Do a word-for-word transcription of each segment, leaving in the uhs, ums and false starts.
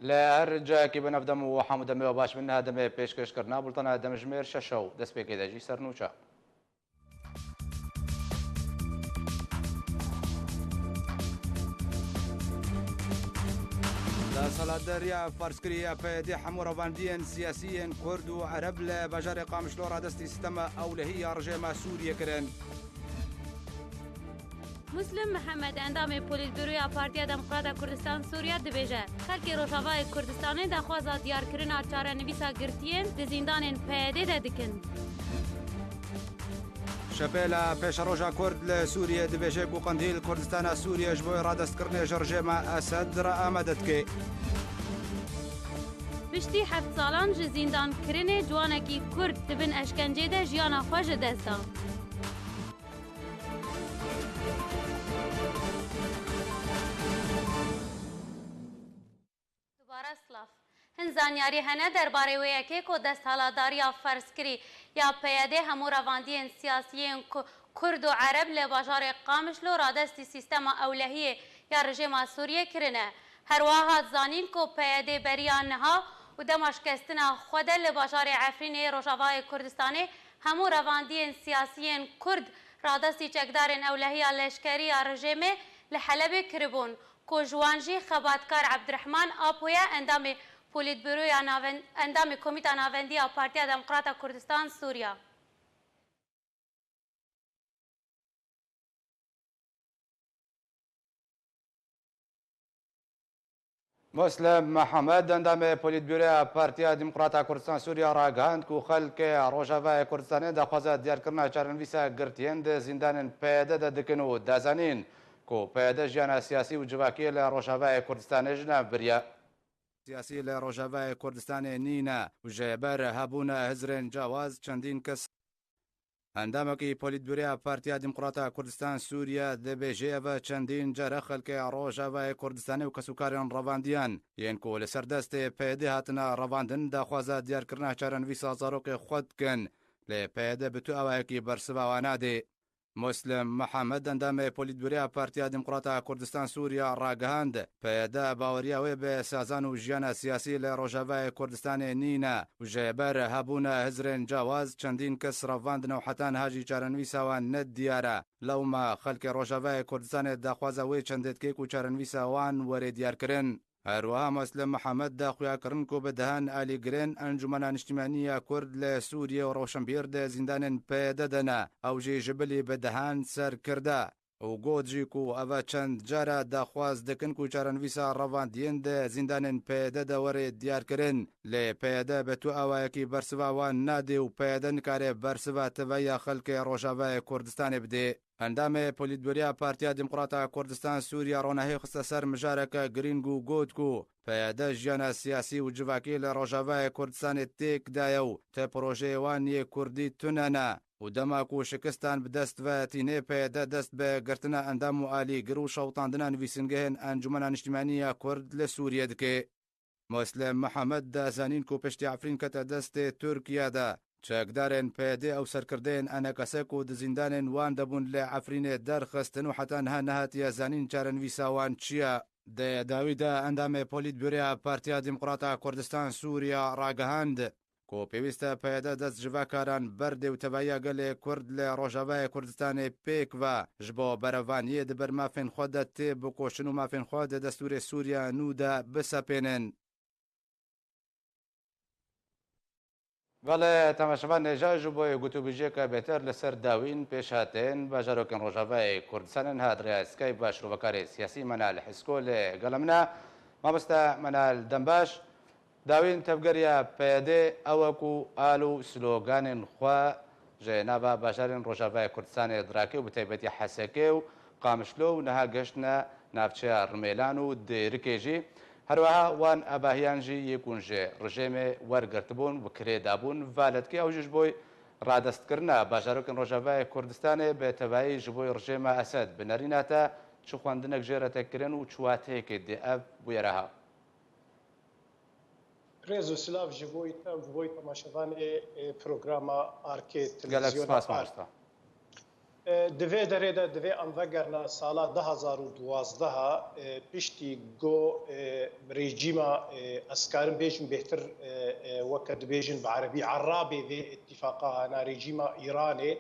Li her cayekî bin ev dem û hemû demê we baş bin. Niha demê pêşkêşkirina bultena demjimêr şeş û destpêkê de jî sernûçe. Desthilatdariya ferzkirî ya P Y D hemû revandiyên siyasî yên Kurd û Ereb li bajarê Qamişlo radestî sîstema ewlehî ya rejêma Sûriyê kirin. Muslim Mihemed, endamê Polîtbûroya Partiya Demokrata Kurdistan Sûriya dibêje, xelkê Rojavayê Kurdistanê daxwaza diyarkirina çarenivîsa girtiyên di zîndanên P Y D de dikin. Şepêla Pêşeroja Kurd li Sûriyê dibêje ku Qendîl Kurdistana Sûriyê ji bo radestkirinê ji rejêma Esed re amade dike. Piştî heft salan ji zîndankirinê ciwanekî Kurd di bin eşkencê de jiyana xwe ji dest da. Dubare silav. Hin zanyarî hene derbarê wê yekê ku desthilatdariya ferzkirî ya P Y D hemû revandiyên siyasiyên ku-, Kurd û Ereb li bajarê Qamişlo radestî sîstema ewlehiyê ya rejêma Sûriyê kirine. Her wiha hat zanîn ku P Y D beriya niha û dema şikestina xwe de li bajarê Efrînê Rojavayê Kurdistanê hemû revandiyên siyasiyên Kurd radestî çekdarên ewlehiya leşkerî ya rejêmê li Helebê kiribûn, ku ji wan jî xebatkar Ebdirehman Apo ye, endamê Polîtbûroya Naven-, endamê Komîta Navendî ya Partiya Demokrata Kurdistan Sûriya. Muslim Mihemed, endamê Polîtbûroya Partiya Demokrata Kurdistan Sûriya ragihand ku xelkê Rojavayê Kurdistanê daxwaza diyarkirina çarenivîsa girtiyên di zîndanên P Y D de dikin û dazanîn ku P Y D jiyana siyasî û civakî li Rojavayê Kurdistanê ji nav biriye. Siyasî li Rojavayê Kurdistanê nîne û ji ber hebûna hizrên cawaz çendîn kes Endamekî Polîtbûroya Partiya Demokrata Kurdistan Sûriye dibêje, ev çendîn care xelkê Rojavayê Kurdistanê û kesûkarên revandiyan yên ku li ser destê P Y D hatine revandin daxwaza diyarkirina çarenivîsa zarokê xwe dikin, lê P Y D bi tu awayekî bersiva wan nadê. Muslim Mihemed, endamê Polîtbûroya Partiya Demokrata Kurdistan Sûriye ragihand, P Y D baweriya wê bi sazan û jiyana siyasî li Rojavayê Kurdistanê nîne û ji ber hebûna hizrên cawaz çendîn kes revandin û heta niha jî çarenivîsa wan ne diyar e. Lewma xelkê Rojavayê Kurdistanê daxwaza wê çendê dike ku çarenivîsa wan were diyarkirin. Her wiha Muslim Mihemed da xuyakirin ku bi dehan alîgirên Encûmena Niştimanî ya Kurd li Sûriyê û rewşenbîr di zîndanên P Y D de ne, ew jî ji bilî bi dehan serkirde. Û got jî ku ev çend cara daxwaz dikin ku çarenivîsa revandiyên di zîndanên P Y D de were diyarkirin, lê P Y D bi tu awayekî bersiva wan nadê û P Y D nikare bersiva tevahiya xelkê Rojavayê Kurdistanê bidê. Endamê Polîtbûroya Partiya Demokrata Kurdistan Sûriye ronahî xiste ser mijareke girîng û got ku P Y D jiyana siyasî û civakî li Rojavayê Kurdistanê têk daye û ti projeyê wan yê kurdî tune ne. Û dema ku şikistan bi dest ve tîne P Y D dest bi girtina endam û alîgir û şewitandina nivîsingehên Encûmena Niştimanî ya Kurd li Sûriyê dike. Muslim Mihemed da zanîn ku piştî Efrîn kete destê Tirkiye de, çekdarên P Y D ew serkirdeyên enekese ku di zîndanên wan de bûn li Efrînê derxistin û heta niha nehatiye zanîn çarenivîsa wan çi ye. Di dawî de endamê Polîtbûroya Partiya Demokrata Kurdistan Sûriye ragihand, ku pêwîst e P Y D dest ji vekaran berdê û tevahiya gelê Kurd li Rojavayê Kurdistanê pêk ve ji bo berevaniyê di ber mafên xwe de tê bikoşin û mafên xwe di destûrê Sûriya nû de bisepênin. Belê, temaşevan, hêja ji bo gotûbêjiyeke bêhtir li ser dawîn pêşhatên bajarokên Rojavayê Kurdistanê niha di rêya Skype ve şirovekarê siyasî Menal Hisko li gela min e. Mamoste Menal, dem baş. Dawîn tevgeriya P Y D ew e ku al û sloganên xwe ji nava bajarên Rojavayê Kurdistanê dirake û bi taybetî Hesekê û Qamişlo û niha gehiştine navçeya Rimêlan û Dêrikê jî. Her wiha wan avahiyan jî yê ku ji rejêmê wergirtibûn bi kirê dabûn. Valetkê ew jî ji bo radestkirina bajarokên Rojavayê Kurdistanê bi tevahî ji bo rejêma Esed bi nerîna te çi xwendinek jê re tê kirin û çi wateyekê dê ev bûyera ha? Rêz û silav ji bo te û ji bo temaşevanê, e, programa Arkê, Gelek televizyona spas, Ark. Mamosta. E, di vê derê de divê em vegerine sala du hazar û duwazdeh, e, piştî ku, e, rejîma, e, ez karim bêjim bêhtir, e, e, weke dibêjin bi erebî erabê vê îtîfaqa hana rejîma Îranê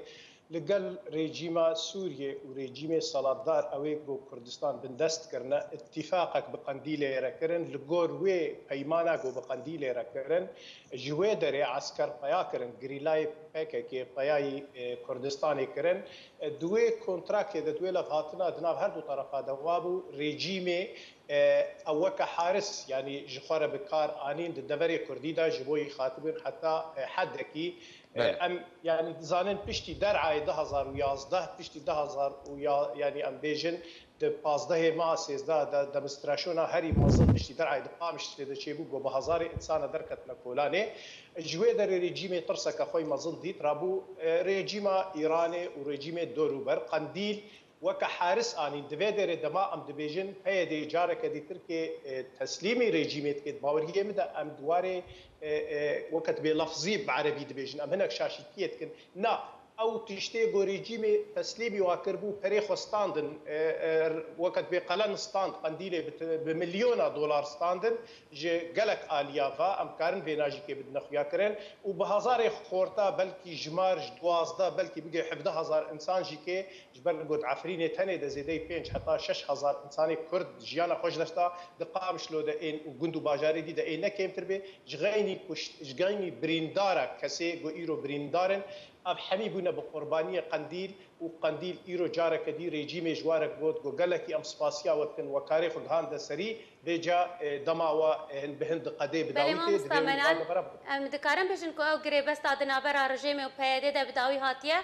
li gel rejîma Sûriyê û rejîmê selatdar ew ê ku Kurdistan bindest kirine îtîfaqek bi Qendîlê re kirin, li gor wê peymana ku bi Qendîlê re kirin, ji wê derê esker peya kirin, gerîlayê P K K peyayî, e, Kurdistanê kirin. E, di wê kontraktê de, di wê levhatina di nav her du terefa de wabû, rejîmê, e, ew weke haris, yanî ji xwe re bi kar anîn di deverê Kurdî de ji bo yî xatibin heta, e, hedekî, e, Belê. em, yanî dizanin piştî derayê du hazar û yazdeh, piştî du hazar û ya, yanî em bêjin, di pazdehê meha sêzdeh de demonstrasyona herî mezin piştî derayê di Qamişlê de çêbû, ku bi hezarê însan derketine kolanê. Ji wê derê rejîmê tirseke xwe yî mezin dît, rabû, e, rejîma Îranê û rejîmê dorûber Qendîl weke haris anîn. Di vê derê dema em dibêjin P Y D careke dî Tirkê, e, teslîmî rejîmê dike, di baweriyê min de em di warê, e, e, weke dibê lefzî bi erebî dibêjin, em hinek şaşîtiyê dikin. Na, ew tiştê ku rejîmê teslîmî wa kiribû, perê xwe standin, e, e, weke dibê qelen stand, Qendîlê bi, bi milyona dolar standin, ji gelek aliya ve em karin vêna jî kê bidine xuya kirin û bi hezarê xorta, belkî jimar ji duwazdeh, belkî bigê hevdeh hezar însan jî kê ji ber ku di Efrînê tenê de zêdeyî pênc heta şeş hezar însanê Kurd jiyana xwe ji dest da, di Qamişlo de ên û gund û bajarê dî de ê ne kêmtir bê, ji xeynî kuş-, ji xeynî birîndara kesê ku îro birîndar in, ev hemî bûne bi qurbaniyê Qendîl û Qendîl îro careke dî rejîmê ji wa re got ku gelekî em spasiya we dikin, we karê xwe gihande serî, vêca, e, dema we, e, hin bi hin diqedê bi Belê dawî tê, mamosta divê û Meral, dema bera em dikarin bêjin ku ew girêbesta di navbera rejîmê û P Y D de bi dawî hatiye?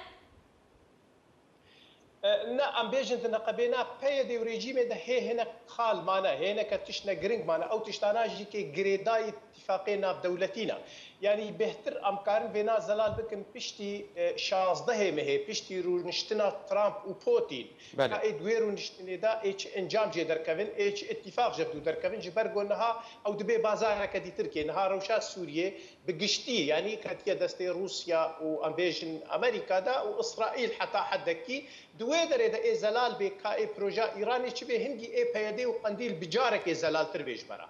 E, ne, em bêjin di neqebêna P Y D û rejîmê de hê hinek qal mane, hê hineke tiştine giring mane. Ew tiştana jî kê girêdayî îtîfaqê navdewletî ne. Yanî bêhtir em karin vêna zelal bikin piştî, e, şazdehê mehê, piştî rûniştina Trump û Putin. Belê. Ka ê di wê rûniştinê de ê çi encam jê derkevin, ê çi îtîfaq ji hev dû derkevin, ji ber ku niha ew dibê bazareke dî Tirkiye. Niha rewşa Sûriyê bi giştî, yanî ketiye destê Rûsya û em bêjin Amerîka de û Îsraîl heta hedekî. Di wê derê de ê zelal bê ka ê proja Îranê çi bê, hingî ê P Y D û Qendîl bi carekê zelaltir bê ji me re.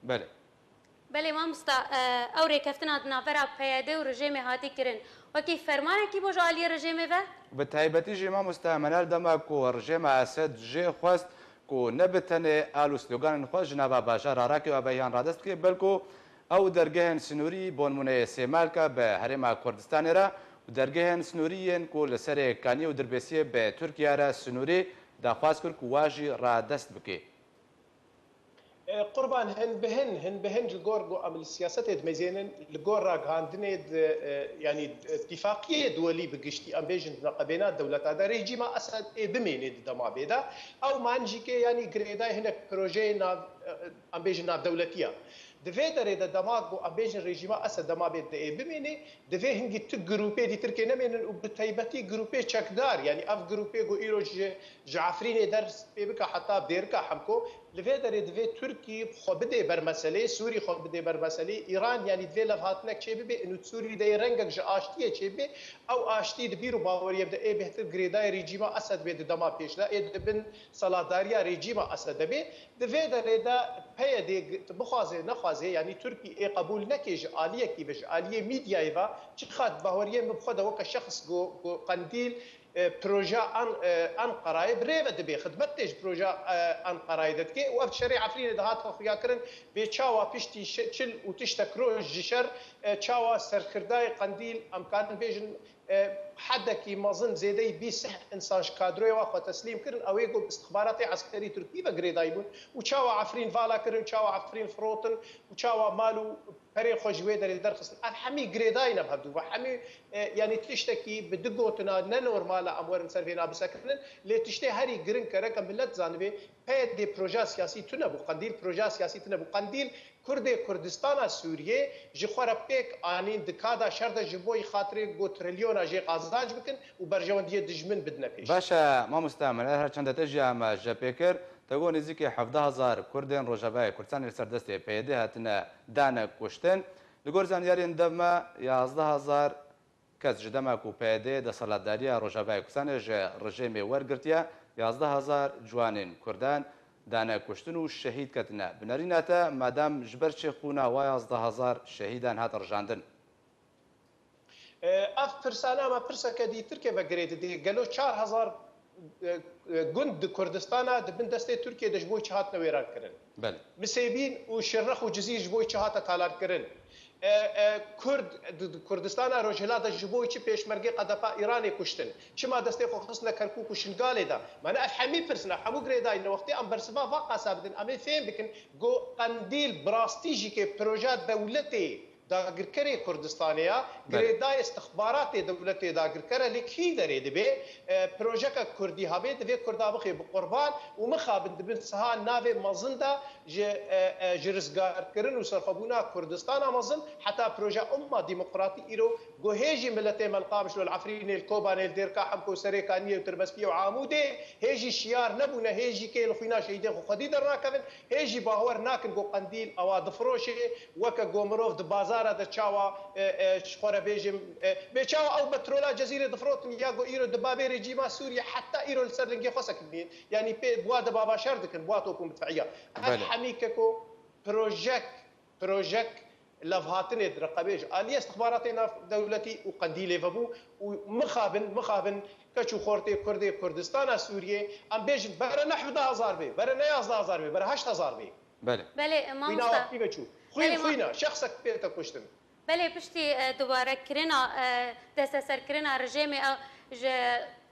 Belê. Belê mamosta, e, ew rêkeftina di navbera P Y D û rejêmê hatî kirin, wekî fermanekî bû ji aliyê rejêmê ve? Bi taybetî jî mamosta Meral, dema ku rejêma Esed jê xwest ku ne bi tenê al û sloganên xwe ji nava bajara Raqê û Abehiyan radest bike, belku ew dergehên sinûrî, bo nimûneyê Sêmalka bi Herêma Kurdistanê re û dergehên sinûrî yên ku li serê Kaniyê û Dirbêsiyê bi Tirkiye re sinûrî, daxwaz kir ku wa jî radest bike. E, Qurban, hin bi hin, hin bi hin ji gor ku em li siyasetê dimezênin, li gor ragihandinê di, e, yanî, e, tifaqiyê duwelî bi giştî, em bêjin di neqebêna dewleta de, rejîma Esed ê bimênê di dema bê de. Ew man jî kê, yanî girêdayî hinek projeyê nav, e, em bêjin navdewletî ya. Di vê derê de dema ku em bêjin rejîma Esed dema bê de ê bimênê, divê hingî tu grûpê dî Tirkê nemênin û bi taybetî grûpê çekdar, yanî ev grûpê ku îro ji, ji Efrînê ders pê bike heta Dêrika Hemko, li vê derê divê Tirkî xwe bidê ber meselê, Sûrî xwe bidê ber meselê, Îran, yanî divê levhatinek çêbibe û Sûrî de yê rengek ji aştiyê çêbibe, ew aştî di bîr û baweriyê de ê bêhtir girêdayê rejîma Esed bê di dema pêş de, ê di bin seladariya rejîma Esed de bê. Di vê derê de P Y D g-, bixwaze nexwaze, yanî Tirkî ê qebûl neke ji aliyekî ve, ji aliyê mîdyayê ve, çiqas baweriyê min bi xwe de weke şexs ku, ku Qendîl, e, proja An-, e, Anqarayê bi rê ve dibe, xidmet tê ji proja, e, Anqarayê de dike û ev şerê Efrînê de hate xuya kirin, bê çawa piştî şe-, çil û tiştek roj ji şer, e, çawa serkirdayê Qendîl, em karin bêjin, e, hedekî mezin zêdeyî bîst sed însan ji kadroyê wa xwe teslîm kirin, ew ê ku bi istixbaratê eskerî Tirkî ve girêdayî bûn û çawa Efrîn vala kirin, çawa Efrîn firotin û çawa mal û perê xwe ji wê derê derxistin. Ev hemî girêdayî ne bi hevdû ve. Hemî, e, yanî tiştekî bi du gotina ne normal e em werin ser vêna bisekinin. Lê tiştê herî giring gerek e millet zanibê, P Y D proja siyasî tune bû, Qendîl proja siyasî tune bû. Qendîl Kurdê Kurdistana Sûriyê ji xwe re pêk anîn di ka da şer de ji bo yî xatirê ku trilyona jê qazanc bikin û berjewendiyê dijmin bidine pêş. Baş e, mamosta Meral, her çende te jî amaje pê kir, te got nêzîkî hevdeh hezar Kurdên Rojavayê Kurdistanê li ser destê P Y D hatine dane kuştin. Li gor zanyariyên dev me yazdeh hezar Kes ji dema ku P Y D desthilatdariya Rojavayê Kurdistanê ji rejêmê wergirtiye, yazdeh hezar ciwanên Kurdan dane kuştin û şehîd ketine. Bi nerîna te, madem ji ber çi xûna wa yazdeh hezar şehîdan hat rijandin? E, ev pirsana me pirseke dîtirke ve girê didê. Gelo çar hezar, e, e, gund di Kurdistana di bin destê Tirkiyê de ji bo çi hatine wêran kirin? Belê. Misêbîn û Şirnex û Cizîr ji bo çi hate talan kirin? E, e, Kurd di, di Kurdistana Rojhilat de ji bo çi pêşmergê Qedepa Îranê kuştin? Çima destê xwe xistine Kerkûk û Şingalê de? Mane ev hemî pirsina, hemû girêdayî ne wextê em bersiva va qasa bidin, em ê fêm bikin ku Qendîl bi rastî jî ke proja dewletê dagirkerê Kurdistanê ya, Belê. Girêdayê istixbaratê dewletê dagirker e, lê kî derê dibe, e, projeke Kurdî habe, divê Kurda bixe bi qurban û mixabin dibin siha navê mezin de ji, e, e, ji rizgarkirin û serxwebûna Kurdistana mezin heta proje umma demokratî îro ku hê jî miletê me li Qamişlo, li Efrînê, li Kobanê, li Dêrka Hemko, Serêkaniyê û Tirbespiyê û Amûdê hê jî şiyar nebûne, hê jî kê li xwîna şehîdên xwe xwedî dernakevin, hê jî bawer nakin ku Qendîl ewa difroşê, weke ku mirov di bazara de çawa, e, e, ji xwe re bêjim, e, bê çawa ew petrola Cezîrê difirotin ya ku îro di bavê rejîma Sûriyê heta îro li ser lingê xwe sekiniye. Yanî pê bi wa de bava şer dikin, bi wa top û midfiya. Ev Belê. Hemî keko projek, projek levhatinê di reqebê ji aliyê istixbaratê navdewletî û Qendîlê vebû û mixabin, mixabin keç û xortê Kurdê Kurdistana Sûriyê, em bêjin bere neh hezar bê, bere ne yazdeh hezar bê, bere heşt hezar bê. Belê. Belê, e, Wîna mamosta. wextî veçû. Xwîn, Belê, ma- xwîna, şexsek pê te kuştin. Belê, piştî, e, dubarekirina, e, desthilatdarkirina rejêmê, e, ji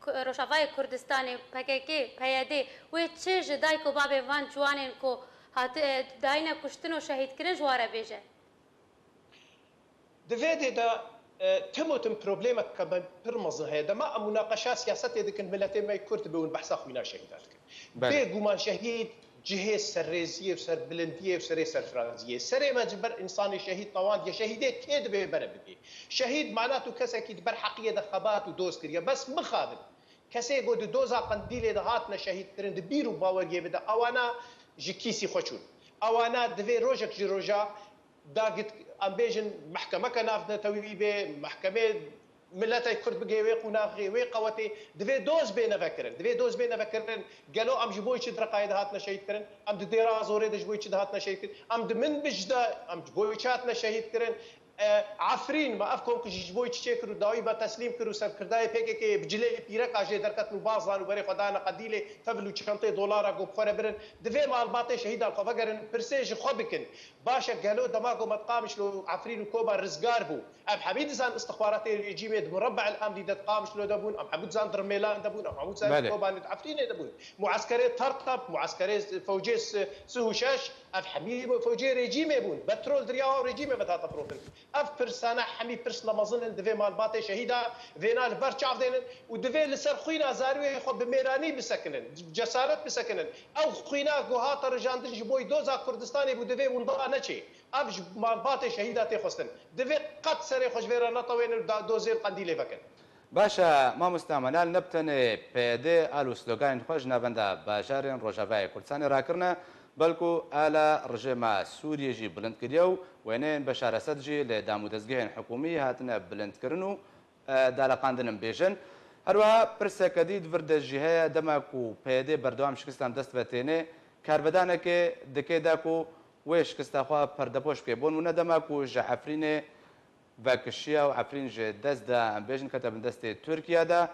Ku-, Rojavayê Kurdistanê, P K K, P Y D, wê çi ji dayik û babê van ciwanên ku hat, e, dayine kuştin û şehîdkirin ji wan re bêje? Di vê dê de, e, tim û tim problemeke me pir mezin heye. Dema em munaqeşa siyasetê dikin, miletê me Kurd bi hûn behsa xwîna şehîdan dikin. Belê. Bêguman şehîd cihê serrêziyê û serbilindiyê û serê serfiraziyê. Serê me ji ber însanê şehîd tewandiye. Şehîdê kê dibe bere bibê? Şehîd mana tu kesekî di ber heqiyê de xebat û doz kiriye. Bes mixabin. Kesê ku di doza Qendîlê de hatine şehîdkirin, di bîr û baweriyê bide, ewana ji kîsî xwe çûn. Ewana divê rojek ji roja dagit, em bêjin, mehkemeke navnetewî bê, mehkemê miletê Kurd bigê wê qunaxê, wê qewetê, divê doz bê nevekirin. Divê doz bê nevekirin. Gelo em ji bo çi di Reqayê de hatine şehîdkirin? Em di Dêra Zorê de ji bo çi de hatine şehîdkirin? Em di Minbij de em ji bo çi hatine şehîdkirin? E, Efrîn, me ev komkujî ji bo çi çêkir û dawî me teslîm kir û serkirdayê P K K yê bi cilê pîreka jê derketin û baz dan û berê xwe dane Qendîlê, tevil û çentê dolara ku bi xwe re birin. Divê malbatê şehîdan xwe vegerin, pirsê ji xwe bikin. Baş e, gelo dema ku me di Qamişlo û Efrîn û Koban rizgar bû, em hemî dizan istixbaratê rejîmê di Murebbe'el Emnî de di Qamişlo de bûn, em hemû dizan di Rimêlan de bûn, em hemû dizan di Belê. Kobanê, di Efrînê de bûn. Mueskerê Tertep, mueskerê fewcê s-, sih û şeş, ev hemî fewcê rejîmê bûn. Petrol diriya wan û rejîmê ve dihate firotin. Ev pirsana hemî pirsna mezin in, divê malbatê şehîda vêna li ber çav dênin û divê li ser xwîna zarûyê xwe bi mêranî bisekinin, cesaret bisekinin. Ew xwîna ku hate rijandin ji bo doza Kurdistanê bû, divê winda neçê. Ev ji malbatê şehîda tê xwestin. Divê qet serê xwe ji vê re netewênin û da-, dozê li Qendîlê vekin. Baş e, mamoste Manal, ne bi tenê P Y D al û sloganên xwe ji navenda bajarên Rojavayê Kurdistanê rakirine, belku ala rejêma Sûriyê jî bilind kiriye û wêneyên Beşar Esed jî li dam û dezgehên hikûmî hatine bilindkirin û, e, daleqandin in bêjin. Her wiha pirseke dî di vir de jî heye, dema ku P Y D berdewam şikistan dest ve têne, karvedanekê dike da ku wê şikista xwe perdepoş bike. Bo nimûne dema ku ji Efrînê vekişiya û Efrîn ji dest da, em bêjin kete bin destê Tirkiye de.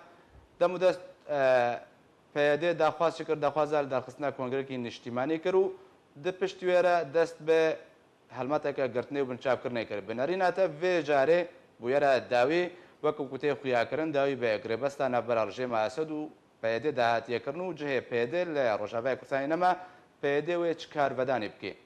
Dem û dest, e, P Y D daxwaz çi kir, daxwaza li darxistina kongrekî niştîmanî kir û di piştî wê re dest bi helmeteke girtinê û binçavkirinê kir. Bi nerîna te vê carê bûyera dawî weke ku tê xuyakirin, dawî bi girêbesta navbera rejêma Esed û P Y D de hatiye kirin û cihê P Y D li Rojavayê Kurdistanê nema, P Y D wê çi karvedanê bike?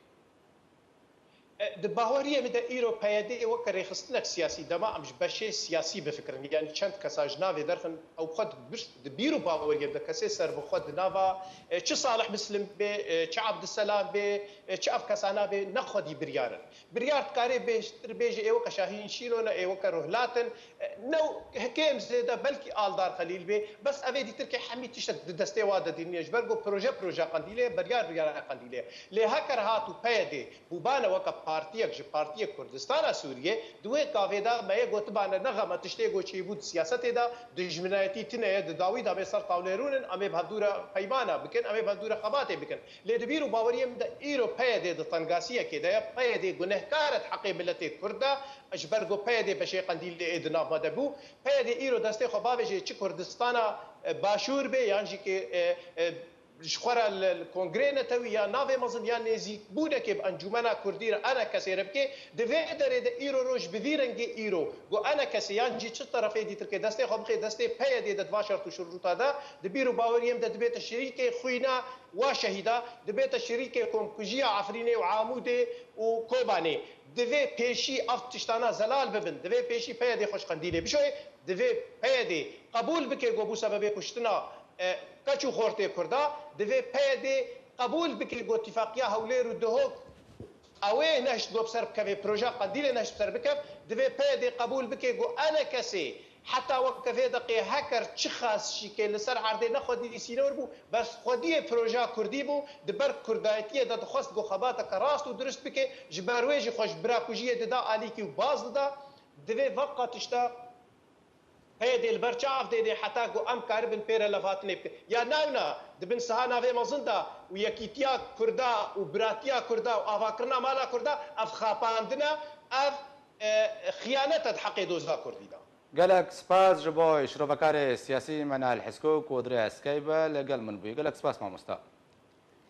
E, di baweriyê min de îro P Y D weke rêxistinek siyasî, dema em ji beşê siyasî bifikirin, yanî çend kesa ji navê derxin, ew xwe di bir-, di bîr û baweriyê min de kesê serbixwe di nava, e, çi Salih Mislim bê, e, çi Abdulselam bê, e, çi ev kesana bê, ne xwedî biryar in. Biryar dikarê bêhtir bêje ê weke Şahîn Şîlo ne, ê weke Ruhlat in, e, ne hikêm zêde belkî Aldar Xelîl bê, bes ev ê dîtir ke hemî tiştek di destê wa de dîniye, ji ber ku proje proje Qendîlê ye, biryar biryara Qendîlê ye. Lê heker hat û P Y D bûbane weke partiyek ji Partiyê Kurdistana Sûriyê di wê gavê de me yê gotibane nexeme tiştê ku çêbû di siyasetê de, dijminayetî tune ye, di dawî de em ê ser tawlê rûnin, em ê bi hevdû re peymana bikin, em ê bi hevdû re xebatê bikin. Lê di bîr û baweriyê min de îro P Y D di tengasiyekê de ye, P Y D gunehkar e di heqê miletê Kurd de, ji ber ku P Y D beşê Qendîlê ê di nav me de bû. P Y D îro destê xwe bavêje çi Kurdistana, e, Başûr bê yan jî ki, e, e, ji xwe re li, li kongreyê netewî ya navê mezin ya nêzîkbûnekê bi Encûmena Kurdî re, ENKSê re bike, di vê derê de îro roj bi vî rengê îro ku ENKSê yan jî çi terefê dîtirkê destê xwe bixê destê P Y D de di va şert û şurûta de, di bîr û baweriyê min de dibête şirîkê xwîna wa şehîda, dibête şirîkê komkujiya Efrînê û Amûdê û Kobanê. Divê pêşî ev tiştana zelal bibin, divê pêşî P Y D xwe ji Qendîlê bişoyê, divê P Y D qebûl bike ku bû sebebê kuştina, e, keç û xortê Kurda, divê P Y D qebûl bike ku Tifaqîya Hewlêr û Duhok ew ê nehişt ku bi ser bikeve, proja Qendîlê nehişt bi ser bikev, divê P Y D qebûl bike ku ENKSê heta weke vê deqê heker çiqas jî ke li ser erdê ne xwedî sînor bû, bes xwediyê proja Kurdî bû, di ber Kurdayetiyê de dixwest ku xebateke rast û dirust bike, ji ber wê jî xwe ji birakujiyê dida alîkî û baz dida. Divê veqa tişta P Y D li ber çav dê dê heta ku em karibin pê re levhatinê bikin. Ya newna di bin siha navê mezin de û yekîtiya Kurda û biratiya Kurda û avakirina mala Kurda ev xapandine, ev, e, xiyanet e di heqê doza Kurdî de. Gelek spas ji bo şirovekarê siyasî Menal Hisko ku dirê eskey be li gel min bûye. Gelek spas mamosta.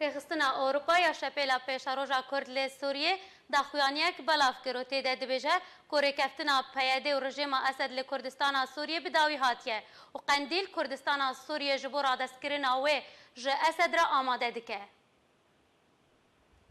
Rêxistina Ewropa ya Şepêla Pêşeroja Kurd li Sûriyê daxuyaniyek belav kir û tê de dibêje ku rêkeftina P Y D û rejêma Esed li Kurdistana Sûriyê bi dawî hatiye û Qendîl Kurdistana Sûriyê ji bo radestkirina wê ji Esed re amade dike.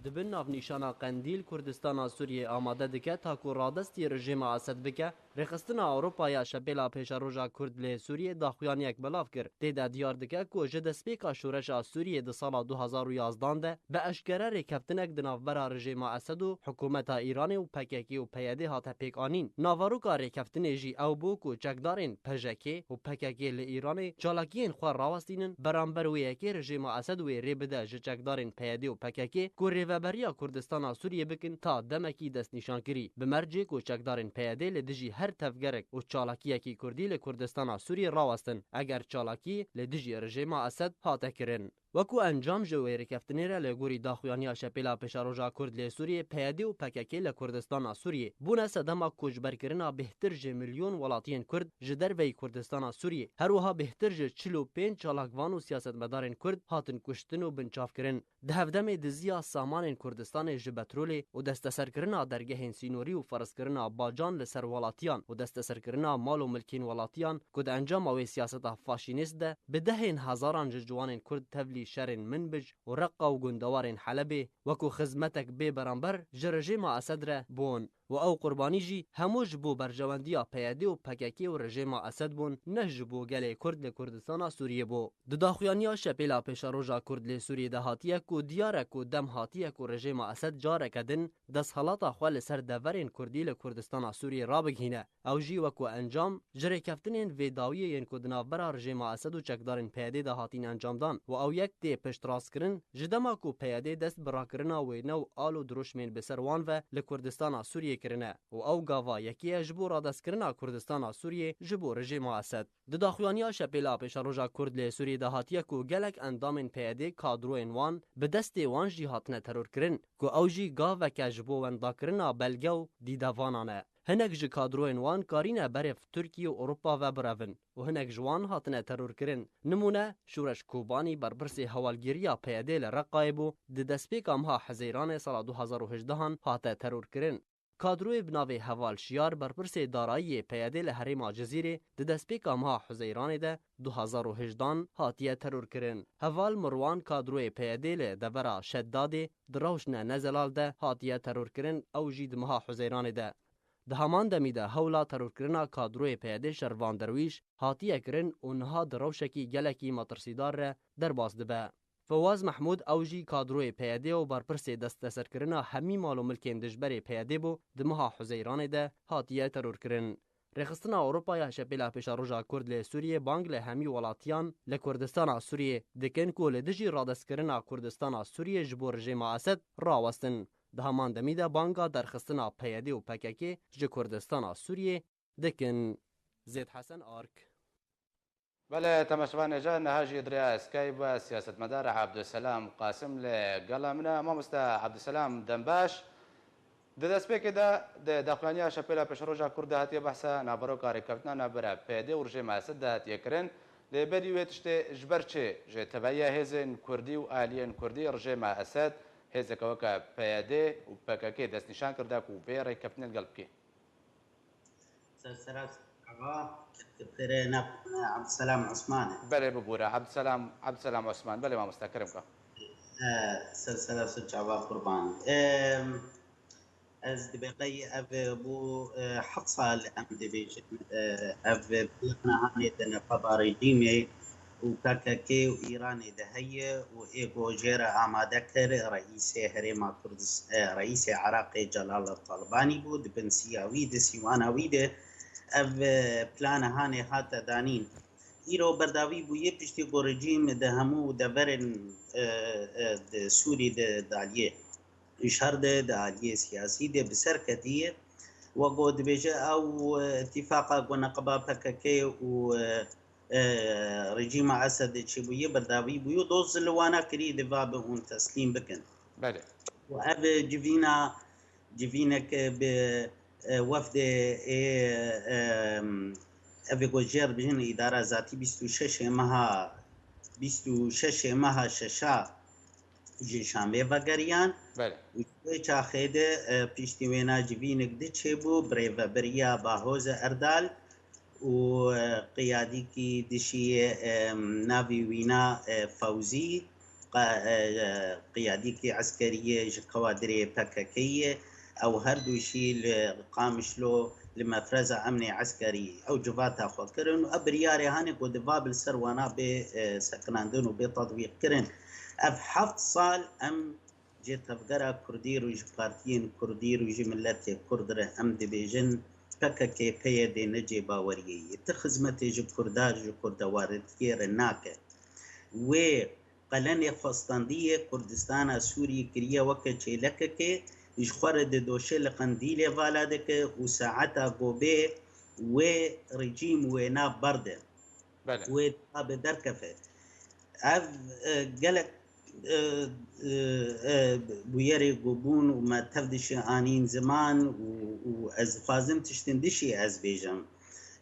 Di bin navnîşana Qendîl Kurdistana Sûriyê amade dike ta ku radestî rejêma Esed bike, Rêxistina Ewropa ya Şepêla Pêşeroja Kurd li Sûriyê daxuyaniyek belav kir. Tê de diyar dike ku ji destpêka şoreşa Sûriyê di sala du hazar û yazdan de bi eşkere rêkeftinek di navbera rejêma Esed û hikûmeta Îranê û P K K û P Y D hate pêkanîn. Naveroka rêkeftinê jî ew bû ku çekdarên P J K û P K K li Îranê çalakiyên xwe rawestînin, beramber wê yekê rejêma Esed wê rê bide ji çekdarên P Y D û P K K ku rêveberiya Kurdistana Sûriyê bikin ta demekî destnîşankirî. Bi mercê ku çekdarên P Y D li dijî her tevgerek û çalakiyekî Kurdî li Kurdistana Sûriyê rawestin, eger çalakî li dijî rejêma Esed hate kirin. Wekû encam ji wê rêkeftinê re li gorî daxuyaniya Şepêla Pêşeroja Kurd lê Sûriyê, P Y D û P K K li Kurdistana Sûriyê bûne sedema koçberkirina bêhtir ji milyon welatiyên Kurd ji derveyî Kurdistana Sûriyê. Her wiha bêhtir ji çil û pênc çalakvan û siyasetmedarên Kurd hatin kuştin û binçavkirin. Di hevdemê diziya samanên Kurdistanê ji petrolê û desteserkirina dergehên sînorî û ferzkirina bacan li ser welatiyan û desteserkirina mal û milkên welatiyan ku di encama wê siyaseta faşînîst de bi dehên hezaran ji ciwanên Kurd tevlî şerên Minbij û Reqa û gundewarên Helebê wekû xizmetek bê beramber ji rejêma Esed re bûn. Û ew qurbanî jî hemû ji bo berjewendiya P Y D û P K K û rejêma Esed bûn, ne ji bo gelê Kurd li Kurdistana Sûriyê bû. Di daxuyaniya Şepêla Pêşeroja Kurd lê Sûriyê de hatiye ku diyar e ku dem hatiye ku rejêma Esed careke din desthelata xwe li ser deverên Kurdî li Kurdistana Sûriyê rabigihîne. Ew jî wekû encam ji rêkeftinên vê dawiyê yên ku di navbera rejêma Esed û çekdarên P Y D de hatîn encamdan û ew yek tê piştrastkirin, ji dema ku P Y D dest bi rakirina wêne û al û dirûşmên bi ser wan ve li Kurdistana Sûriyê kirine û ew gava yekê ye ji bo radestkirina Kurdistana Sûriyê ji bo rejêma Esed. Di daxuyaniya Şepêla Pêşeroja Kurd lê Sûriyê de hatiye ku gelek endamên P Y D kadroyên wan bi destê wan jî hatine terorkirin, ku ew jî gaveke ji bo wendakirina belge û dîdevanan e. Hinek ji kadroyên wan karîne berêv Tirkiyê û Ewropa ve birevin û hinek ji wan hatine terorkirin. Nimûne, Şoreş Kobanî, berpirsê hewalgiriya P Y D li Reqayê bû, di destpêka meha Hezeyranê sala du hazar û hejdehan hate terorkirin. Kadroyê bi navê Heval Şiyar, berpirsê darayiyê P Y D li herêma Cizîrê, di destpêka meha Huzeyranê de du hazar û hejdehan hatiye terorkirin. Heval Mirwan, kadroyê P Y D li devera Şeddadê di rewşne nezelal de hatiye terorkirin, ew jî di meha Huzeyranê de. Di heman demî de hewla terorkirina kadroyê P Y D Şervan Derwîş hatiye kirin û niha di rewşekî gelekî metirsîdar re derbas dibe. Fewaz Mehmûd, ew jî kadroyê P Y D û berpirsê desteserkirina hemî mal û milkên dijberê P Y D bû, di meha Huzeyranê de hatiye terorkirin. Rêxistina Ewropa ya Şepêla Pêşeroja Kurd li Sûriyê bang li hemî welatiyan li Kurdistana Sûriyê dikin ku li dijî radestkirina Kurdistana Sûriyê ji bo rejêma Esed rawestin. Di heman demî de banga derxistina P Y D û P K K ji Kurdistana Sûriyê dikin. Zêd Hesen Ark. Belê, temaşevanê ji niha jî di rêya Skype ve siyasetmedar Abdulselam Qasim li gela min e. Mamoste Abdulselam, dem baş. Di destpêkê de, di daxuyaniya şepêla pêşroja Kurd de hatiye behsa naveroka rêkeftina navbera P Y D û rejêma Esed de hatiye kirin. Lê berî wê tiştê ji ber çi ji tevahiya hêzên Kurdî û aliyên Kurdî rejêma Esed, hêzeke weke P Y D û P K K destnîşan kirda ku vê rêkeftinê li gel bike? Ser sera Ava, pere navê Abdulselam Osman e. Belê, bibûre. Abdulselam, Abdulselam Osman. Belê, mamoste, kerem ke. E, ser sera çava qurban. E, ez dibê qey ev bû, e, heft sal em dibêjin, e, ev plana hanê di nefeba rejîmê û P K K û Îranê de heye û ê ku jê re amade kir reîsê Herêma Kurdis-, e, reîsê Iraqê Celal Talibanî bû. Di bin siya wî, di sîwana wî de ev, e, plana hanê hate danîn. Îro berdawî bûye piştî ku rejîm di hemû deverên, e, e, di Sûrî de daliyê şer de, di aliyê siyasî de bi ser ketiye. Wek ku dibêje ew, e, îtîfaqa ku neqeba P K K û, e, e, rejîma Esedê çêbûye, berdawî bûye, doz li wana kirî, di va bi hûn teslîm bikin. Belê. Û ev civîna, civînek bi, e, wefdê ê, e, ev ê ku jê re bijin îdara zatî bîst û şeş ê meha, bîst û şeş ê meha şeşa ji Şamê vegeriyan. Belê. Û ji wê çaxê de, e, piştî wêna civînek di çêbû, birêveberiya Bahoze Erdal û, e, qiyadîkî dişiyê, e, navî wîna, e, Fewzî, qa-, e, e, qiyadîkî eskeriyê ji kewadirê P K K ye. Ew her du jî li Qamişlo li mefreza emnê eskerî ew civata xwe kirin û ev biryarê hanê ku di va bi li ser wana bê, e, sekinandin û bê tetbîq kirin. Ev heft sal em ji tevgera Kurdî re û ji partiyên Kurdî re û ji miletê Kurd re em dibêjin P K K P Y D ne cêbaweriyê ye. Ti xizmetê ji Kurda, ji kurdewaritiyê re nake. Wê qelenê xwe standiye Kurdistana Sûriyê kiriye weke çêlekekê, ji xwe re didoşe li Qendîlê vala dike û saeta ku bê wê rejîm wêna berde. Belê. Wê diha bi derkefe. Ev, e, gelek, e, e, e, bûyerê ku bûn û me tev dişê anîn ziman û, û ez dixwazim tiştin dişî ez bêjim.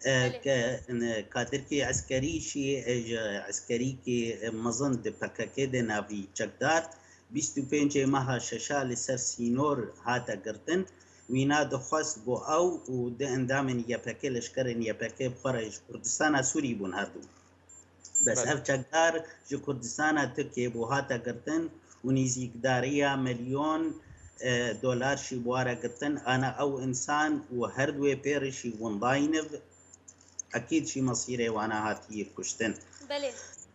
E, Belê. Ke, ne, kadirkî eskerî jî, e, ji eskerîkî, e, mezin di P K K de navî çekdar, bîst û pêncê meha şeşa li ser sînor hate girtin. Wîna dixwest ku ew û du endamên Y P G, leşkerên Y P G bi xwe re ji Kurdistana Sûrî bûn her du. Bes Belê. Ev çekdar ji Kurdistana Tirkiyê bû hate girtin û nêzîkdariya milyon, e, dolar jî bi wa re girtin. Ana ew însan û her du wê pê re jî windayî niv. Ekîd jî mesîrê wana hatiye kuştin. Belê,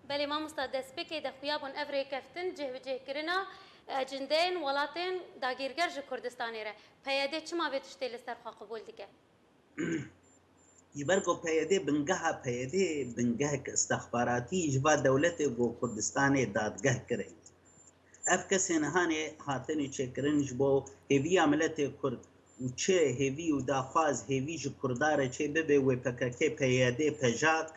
belê mamosta, destpêkê de xuya bûn ev rêkeftin cihbicihkirina, e, cindeyên welatên dagîrger ji Kurdistanê re. P Y D çima vê tiştê li ser xwe qebûl dike? Ji ber ku P Y D bingeha P Y D bingehek istixbaratî ji va dewletê ku Kurdistanê dadgeh kirin. Ev kesên hanê hatine çêkirin ji bo hêviya miletê Kurd û çi hêvî û daxwaz hêvî ji Kurda re çê bibe wê P K K, P Y D, PJAK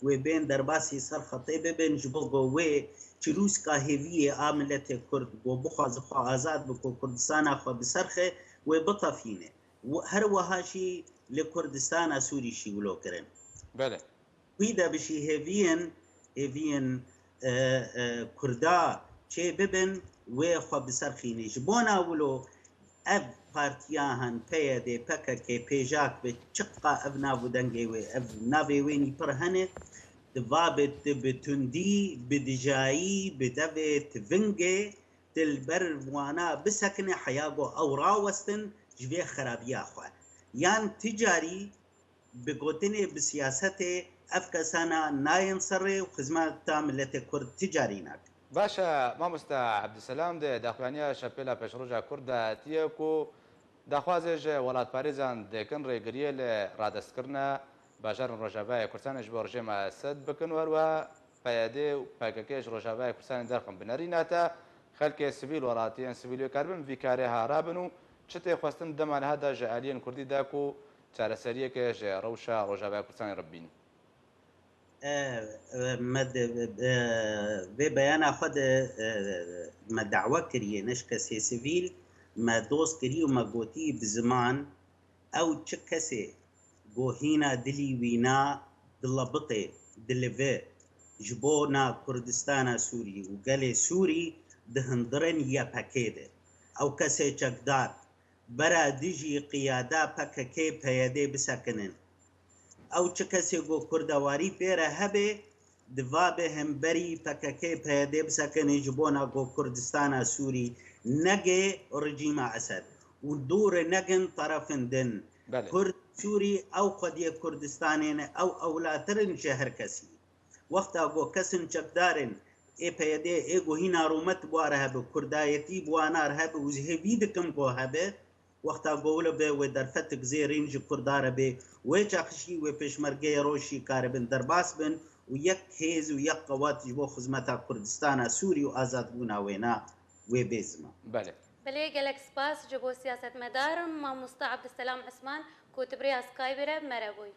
wê bên derbasî ser xetê bibin ji bo ku wê çirûska hêviyê a miletê Kurd ku bixwaze xwe azad bike û Kurdistana xwe bi ser xe wê bitefîne. Û her wiha jî li Kurdistana Sûrî jî wilo kirin. Belê. Wî de bi jî hêviyên, hêviyên, e, e, Kurda çê bibin, wê xwe bi ser xînî. Ji bona wilo ev partiya han P Y D, P K K, PJAK bi çiqa ev nav û dengê wê, ev navê wê nî pir hene, diva bi, bi tundî, bi dijayî, bi devê tivingê, Dilber wana bisekine heya ku ew rawestin ji vê xerabiya xwe. Yan ti carî bi gotinê, bi siyasetê ev kesana nayên serê û xizmeta miletê Kurd ti carî nakin. Baş e, mamoste Abdulselam, di daxuyaniya şepêla pêşroja Kurd de hatiye ku daxwazê ji welatparêzan dikin rêgiriyê li radestrkirina bajarên Rojavayê Kurdistanê ji bo rejêma Esed bikin û herwiha P Y D û P K K ji Rojavayê Kurdistanê derxin binerîne te. Xelkê sivîl, welatiyên sivîl wê karibin vî karê ha rabin û çi tê xwestin dema niha de ji aliyên kurdî de ku çareseriyeke ji rewşa Rojavaya Kurdistanê re bibînin? E, e, me de, e, vê beyana xwe de, e, me dawe kiriye, ne ji kesê sivîl, me doz kiriye û me gotî bi ziman, ew çi kesê ku hîna dilî wî na dilebitê, dilive ji bona Kurdistana Sûrî û gelê Sûrî dihindirin Y P G de. Ew kesê çekdar bera dijî qiyada P K K P Y D bisekinin. Ew çi kesê ku kurdewarî pê re hebe, divabe hemberî P K K P Y D bisekinin ji bona ku Kurdistana Sûrî nege rejîma Esed û dûre negin terefin din. Belê. Kurd Sûrî ew xwediyê Kurdistanê ne, ew ewlatir in ji her kesî. Wexta ku kesin çekdar in ê P Y D, ê ku hîna rûmet bi wa re hebe, kurdayetî bi wana re hebe û ez hêvî dikim ku hebe, wexta ku wilo be wê derfetik zêrîn ji kurda re bê, wê çaxişî wê pêşmergeyê rojî karibin derbas bin û yek hêz û yek qewat ji bo xizmeta Kurdistana Sûrî û azadbûna wê na wê bê ziman. Belê. Belê, gelek spas ji bo siyasetmedar mamosta Abdulselam Usman ku tu bi rêya Skype re bi me re bûyî.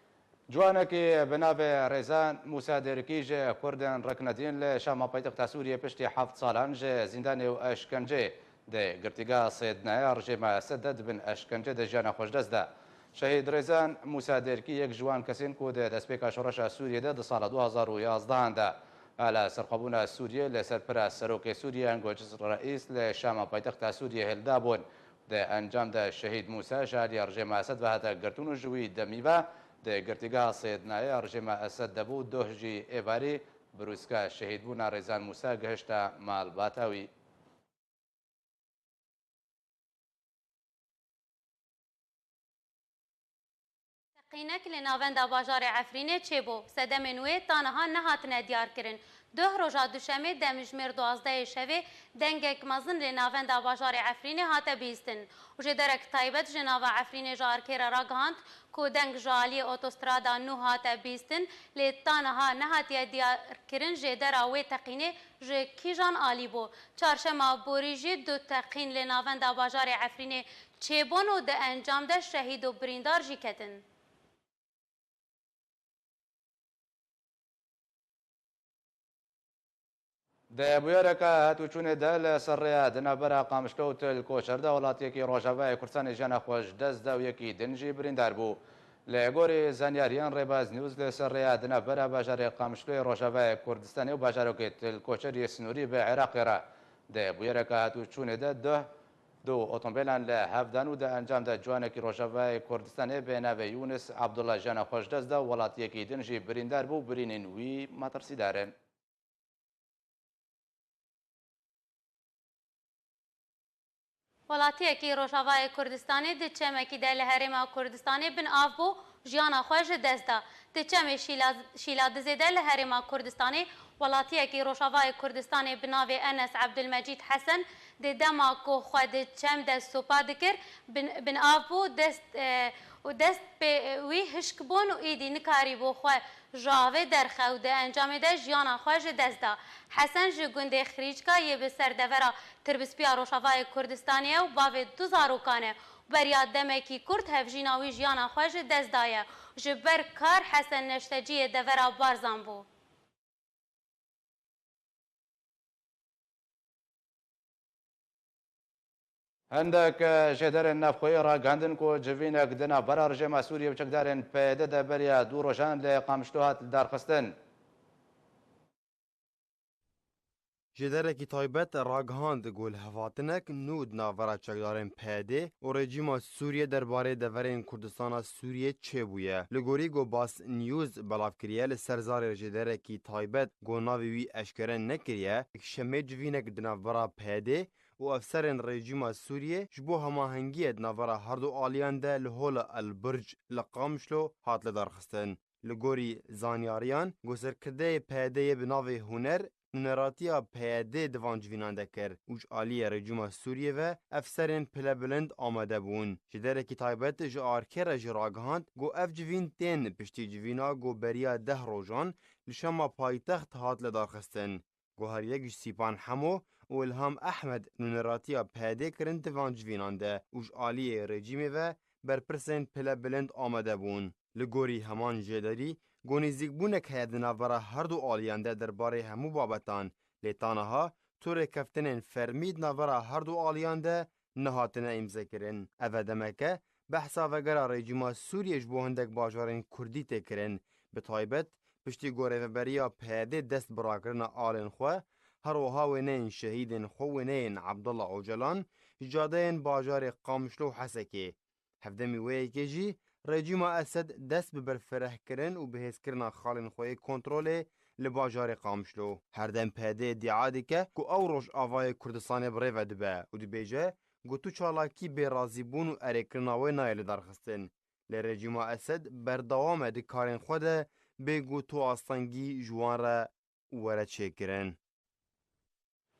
Ciwanekî bi navê Rêzan Mûsa Dêrikî ji Kurdên Riknedîn li Şama paytexta Sûriyê piştî heft salan ji zîndanê û eşkenceyê di girtîgeha Sêdnaya rejîma Esed de di bin eşkencê de jiyana xwe ji dest da. Şehîd Rêzan Mûsa Dêrikî yek ji wan kesên ku di destpêka şoreşa Sûriyê de di sala du hazar û yazdehan de ala serxwebûna Sûriyê li ser pira serokê Sûriyê Engoç Reîs li Şama paytexta Sûriyê hildabûn. Di encam de Şehîd Mûsa ji aliyê rejîma Esed ve hate girtin û ji wî demî ve di girtîgeha Sêdnayê ya rejîma Esed de bû. Doh jî êvarî birûska şehîdbûna Rêzan Mûsa gihişte malbata wî. Teqînek li navenda bajarê Efrînê çêbû. Sedemên wê ta niha nehatine diyarkirin. Duh roja duşemê demjimêr duwazdehê şevê dengek mezin li navenda bajarê Efrînê hate bihîstin û jêderek taybet ji nava Efrînê ji arkê re ragihand ku deng ji aliyê otostrada nû hate bihîstin, lê ta niha nehatiye diyarkirin jêdera wê teqînê ji kîjan alî bû. Çarşema borî jî du teqîn li navenda bajarê Efrînê çêbûn û di encam de şehîd û birîndar jî ketin. Di bûyereke hatûçûnê de li ser rêya di navbera Qamişlo û Til Koçer de welatiyekî Rojavayê Kurdistanê jiyana xwe ji dest da û yekî din jî birîndar bû. Li gorî zanyariyan Rêbaz News, li ser rêya di navbera bajarê Qamişloyê Rojavayê Kurdistanê û bajarokê Til Koçer yê sinûrî bi Iraqê re di bûyereke hatûçûnê de duh du otomobîlan li hev dan û di encam de ciwanekî Rojavayê Kurdistanê bi navê Yûnis Abdullah jiyana xwe ji dest da û welatiyekî din jî birîndar bû, birînên wî metirsîdar in. Welatiyekî Rojavayê Kurdistanê di çemekî de li Herêma Kurdistanê bin av bû, jiyana xwe ji dest da. Di çemê Şîla-, Şîladizê de li Herêma Kurdistanê welatiyekî Rojavayê Kurdistanê bi navê Enes Ebdulmecîd Hesen di dema ku xwe di çem de sopa dikir, bin, bin av bû, dest, e, û dest pê wî hişk bûn û îdî nikarîbû xwe ji avê derxe û di encamê de jiyana xwe ji dest da. Hesen ji gundê Xirîcka yê bi ser devera Tirbispiya Rojavayê Kurdistanê ye û bavê du zarokan e û beriya demekî kurt hevjîna wî jiyana xwe ji dest daye. Ji ber kar Hesen neşteciyê devera Barzan bû. Hindek jêderên navxweyî ragihandin ku civînek di navbera rejîma Sûriyê û çekdarên P Y D de beriya du rojan li Qamişlo hat lidarxistin. Jêderekî taybet ragihand ku lihevhatinek nû di navbera çekdarên P Y D û rejîma Sûriyê derbarê deverên Kurdistana Sûriyê çêbûye. Li gorî ku Bas News belav kiriye, li ser zarê jêderekî taybet ku navê wî eşkere nekiriye, yekşemê civînek di navbera P Y D û efserên rejîma Sûriyê ji bo hemahengiye di navbera her du aliyan de li hola El Burc li Qamişlo hat lidarxistin. Li gorî zanyariyan, ku serkirdeyê P Y D'yê bi navê Huner nûneratiya P Y D di van civînan de kir û ji aliyê rejîma Sûriyê ve efserên pilebilind amade bûn. Ji derekî taybet ji arkê re jî ragihand ku ev civîn tên piştî civîna ku beriya deh rojan li Şama paytext hat lidarxistin. Guhariyek ji Sîpan Hemo û Ilham Ehmed nûneratiya P Y D'ê kirin di van civînan de û ji aliyê rejîmê ve berpirsên pilebilind amade bûn. Li gorî heman jêderî, ku nêzîkbûnek heye di navbera her du aliyan de derbarê hemû babetan, lê ta niha tu rêkeftinên fermî di navbera her du aliyan de nehatine îmzekirin. Ev e demeke behsa vegera rejîma Sûriyê ji bo hindek bajarên kurdî tê kirin, bi taybet piştî ku rêveberiya P Y D'ê dest bi rakirina alên xwe, her wiha wêneyên şehîdên xwe, wêneyên Abdullah Ocalan, ji cadeyên bajarê Qamişlo û Hesekê. Hevdemî wê yekê jî rejîma Esed dest bi berfirehkirin û bihêzkirina xalên xwe yê kontrolê li bajarê Qamişlo. Herdem P Y D îdia dike ku ew Rojavayê Kurdistanê bi rê ve dibe û dibêje ku tu çalakî bê razîbûn û erêkirina wê nayê lidarxistin. Lê rejîma Esed berdewam e di karên xwe de bê ku tu astengî ji wan re were çêkirin.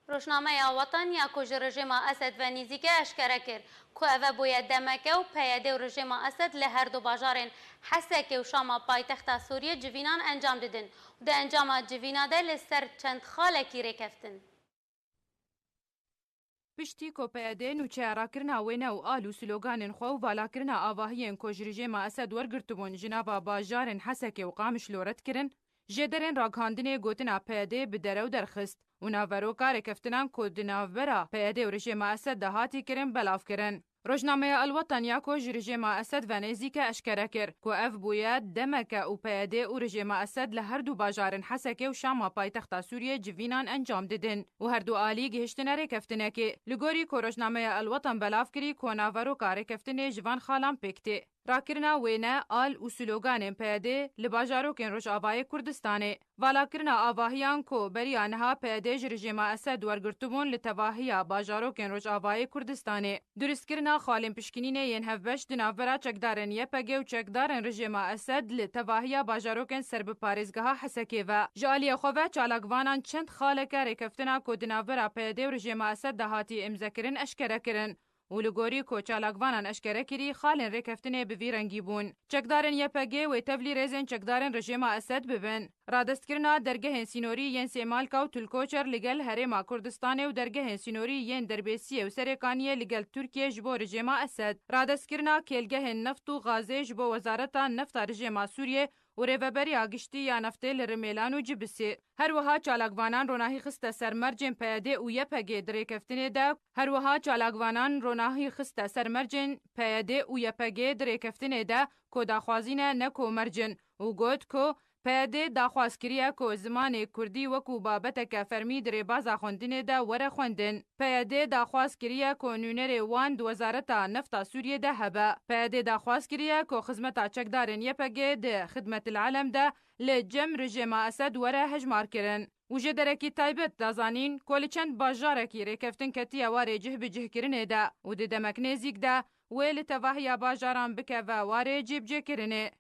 Rojnameya Wetan ya ku ji rejêma Esed ve nêzîk e eşkere kir ku ev e bûye demeke û P Y D û rejêma Esed li her du bajarên Hesekê û Şama paytexta Sûriyê civînan encam didin û di encama civîna de li ser çend xalekî rêkeftin. Piştî ku P Y D nûçeya rakirina wêne û al û sloganên xwe û valakirina avahiyên ku ji rejêma Esed wergirtibûn ji nava bajarên Hesekê û Qamişlo red kirin, jêderên ragihandinê gotina P Y D bi derew derxist û naveroka rêkeftinan ku di navbera P Y D û rejêma Esed de hatî kirin, belav kirin. Rojnameya El Watan ya ku ji rejêma Esed ve nêzîk e eşkere kir ku ev bûye demeke û P Y D û rejêma Esed li her du bajarên Hesekê û Şama paytexta Sûriyê civînan encam didin û her du alî gihiştine rêkeftinekê. Li gorî ku rojnameya El Watan belav kirî ku naveroka rêkeftinê ji van xalan pêk tê. Rakirina wêne, al û sloganên P Y D li bajarokên Rojavayê Kurdistanê. Valakirina avahiyan ku beriya niha P Y D ji rejêma Esed wergirtibûn li tevahiya bajarokên Rojavayê Kurdistanê. Durustkirina xalên pişkinînê yên hevbeş di navbera çekdarên Y P G û çekdarên rejêma Esed li tevahiya bajarokên ser bi parêzgeha Hesekê ve. Ji aliyê xwe ve çalakvanan çend xaleke rêkeftina ku di navbera P Y D û rejêma Esed de hatî îmzekirin eşkere kirin. û li gorî ku çalakvanan eşkere kirî, xalên rêkeftinê bi vî rengî bûn. Çekdarên Y P G wê tevlî rêzên çekdarên rejêma Esed bibin. Radestkirina dergehên sînorî yên Sêmalka û Tulkoçer li gel Herêma Kurdistanê û dergehên sînorî yên Derbêsiyê û Serêkaniyê li gel Tirkiyê ji bo rejêma Esed. Radestkirina kêlgehên neft û gazê ji bo Wezareta Nefta Rejêma Sûriyê û Rêveberiya Giştî ya Neftê li Rimêlan û Cibisê. Her wiha çalakvanan ronahî xiste ser mercên P Y D û Y P G di rêkeftinê de. Her wiha çalakvanan ronahî xiste ser mercên P Y D û Y P G di rêkeftinê de ku daxwazî ne, ne ku merc in û got ku P Y D daxwaz kiriye ku zimanê kurdî wekû babeteke fermî di rêbaza xwendinê de were xwendin. P Y D daxwaz kiriye ku nûnerê wan di Wezareta Nefta Sûriyê de hebe. P Y D daxwaz kiriye ku xizmeta çekdarên Y P G di Xidmetil Elem de li cem rejêma Esed were hejmarkirin. Û jêderekî taybet da zanîn ku li çend bajarekî rêkeftin ketiye warê cihbicihkirinê de û di demek nêzîk de wê li tevahiya bajaran bikeve warê cîbicêkirinê.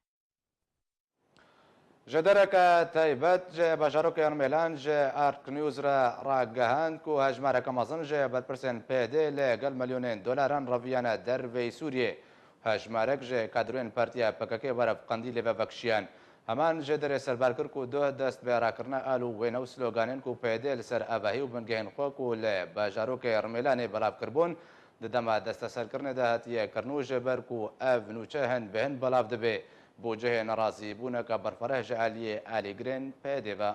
Jêdereke taybet ji bajarokê Rmêlan ji Ark News re ragihand ku hejmareke mezin ji berpirsên P Y D li gel milyonên dolaran reviyane derveyî Sûriyê. Hejmarek ji kadroyên partiya P K K berev Qendîlê ve vekişiyan. Heman jêderê serbar kir ku duh dest bi rakirina al û wêne û sloganên ku P Y D li ser avahî û bingehên xwe ku li bajarokê Rmêlanê belav kiribûn, di dema desteserkirinê de hatiye kirin û ji ber ku ev nûçe hin bi hin belav dibe, bû cihê nerazîbûneke berfireh ji aliyê alîgirên P Y D ve.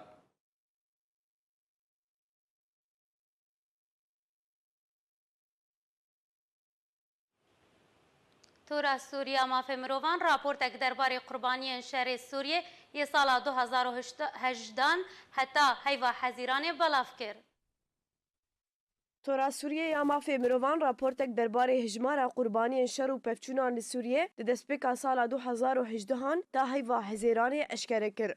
Tora Sûriya Mafê Mirovan raportek derbarê qurbaniyên şerê Sûriyê yê sala du hazar û hejdehan heta heyva Hezîranê belav kir. Tora Sûriyê ya Mafê Mirovan raportek derbarê hejmara qurbaniyên şer û pevçûnan li Sûriyê di destpêka sala du hazar û hejdehan ta heyva Hezêranê eşkere kir.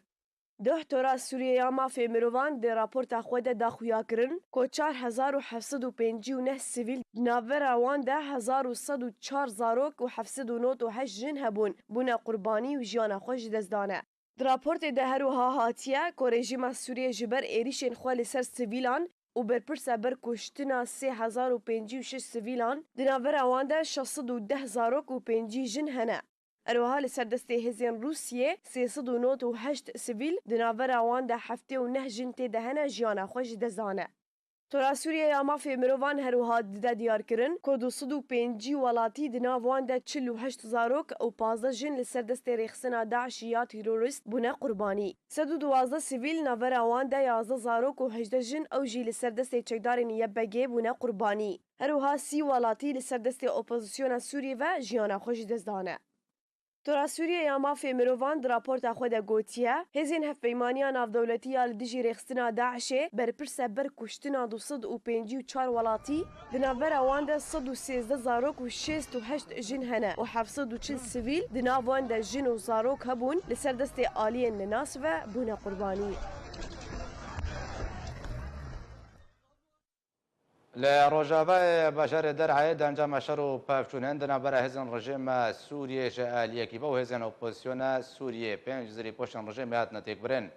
Duh Tora Sûriyê ya Mafê Mirovan di raporta xwe de da xuya kirin ku çar hezar û heft sed û pêncî û neh sivîl, di navbera wan de hezar û sed û çar zarok û heft sed û nod û heşt jin hebûn, bûne qurbanî û jiyana xwe ji dest dane. Di raportê de her wiha hatiye ku rejîma Sûriyê ji ber êrîşên xwe li ser sivîlan û berpirse ber kuştina sê hezar û pêncî û şeş sivîlan, di navbera wan de şeş sed û deh zarok û pêncî jin hene. Her wiha li ser destê hêzên Rûsiyê sê sed û nod û heşt sivîl, di navbera wan de heftê û neh jin tê de hene jiyana xwe ji dest dane. Tora Sûriye ya Mafê Mirovan her wiha dide diyarkirin ku du sed û pêncî welatî, di nav wan de çil û heşt zarok û pazdeh jin li ser destê rêxistina DAIŞ'î ya terorîst bûne qurbanî. Sed û duwazdeh sivîl, navbera wan de yazdeh zarok û hejdeh jin, ew jî li ser destê çekdarên Y P G bûne qurbanî. Her wiha sî welatî li ser destê opozisyona Sûriyê ve jiyana xwe ji dest dane. Tora Sûriye ya Mafê Mirovan di raporta xwe de gotiye, hêzên hevpeymaniya navdewletî ya li dijî rêxistina DAIŞ'ê berpirs e ber kuştina du sed û pêncî û çar welatî, di navbera wan de sed û sêzdeh zarok û şêst û heşt jin hene û heft sed û çil sivîl, di nav wan de jin û zarok hebûn, li ser destê aliyên nenas ve bûne qurbanî. Li rojavayê bajarê Derayê di encama şer û pevçûnên di navbera hêzên rejîma Sûriyê ji aliyekî ve û hêzên opozisyona Sûriyê pênc zirîpoşên rejîmê hatine têkbirin.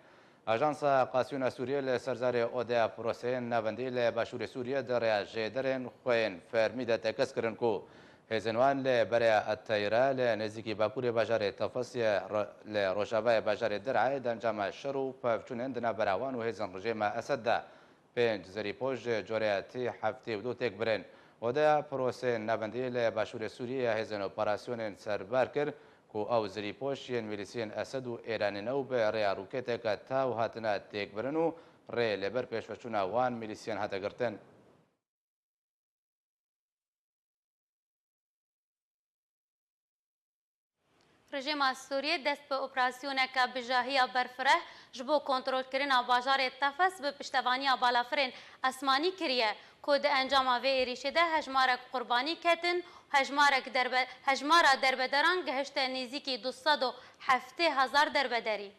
Ajansa Qasiyona Sûriyê li ser zarê odeya proseyên navendî li başûrê Sûriyê di rêya jêderên xwe yên fermî de tekez kirin ku hêzên wan li bereya Eteyre li nêzîkî bakurê bajarê Tefesiyê re-, li rojavayê bajarê Derayê di encama şer û pevçûnên di navbera wan û hêzên rejîma Esed de pênc zirîpoj ji coreya T heftê û du têk birin. Odeya Proseyên Navendî li Başûrê Sûriyê ya Hêzên Operasyonên Serber kir ku ew zirîpoj yên milîsiyên Esed û Êranî ne û bi rêya roketeke taw hatine têkbirin û rê li ber pêşveçûna wan milîsiyan hate girtin. Rejîma Sûriyê dest bi operasyoneke bijahiya berfireh ji bo kontrolkirina bajarê Tefes bi piştevaniya balafirên esmanî kiriye, ku di encama vê êrîşê de hejmarek qurbanî ketin û hejmarek derbe-, hejmara derbederan gihişte nêzîkî du sed û heftê hezar derbederî.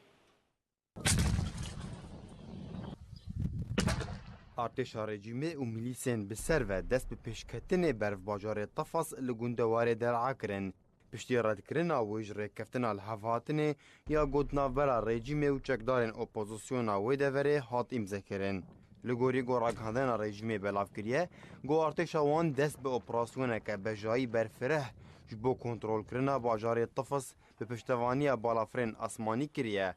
Artêşa rejîmê û milîsên bi ser ve dest bi pêşketinê berf bajarê Tefas li gundewarê Der'a kirin. Piştî redkirina wê ji rêkeftina li hev hatinê ya got navbera rejîmê û çekdarên opozisyona wê deverê hat îmzekirin. Li gorî ku ragihandina rejîmê belav kiriye, ku artêşa wan dest bi operasyoneke bejayî berfireh ji bo kontrolkirina bajarê Tifis bi piştevaniya balafirên asmanî kiriye.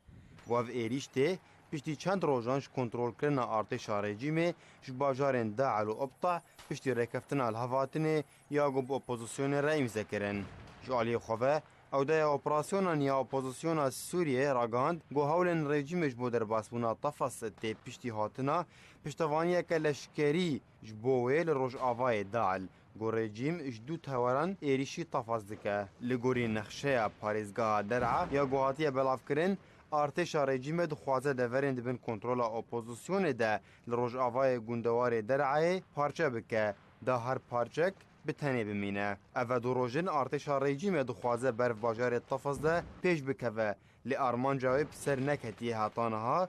Ku ev êrîş tê piştî çend rojan ji kontrolkirina artêşa rejîmê ji bajarên De'el û Ibtah piştî rêkeftina li hev hatinê ya ku bi opozisyonê re îmze kirin. Ji aliyê xwe ve, odeya operasyona nîya opozisyona Sûriyê ragihand ku hewlên rejîmê ji bo derbasbûna Tafas tê piştî hatina piştevaniyeke leşkerî ji bo wê li rojavayê De'el. Ku rejîm ji du teweran êrîşî Tafas dike. Li gorî nexşeya parêzgeha Der'a ya ku hatiye belavkirin, artêşa rejîmê dixwaze deverên di bin kontrola opozisyonê de li rojavayê gundewarê Der'ayê parçe bike, da her parçek bi tenê bimîne. Ev du roj in artêşa rejîmê dixwaze berf bajarê Tafas de pêş bikeve, lê armanca wê bi ser neketiye heta niha.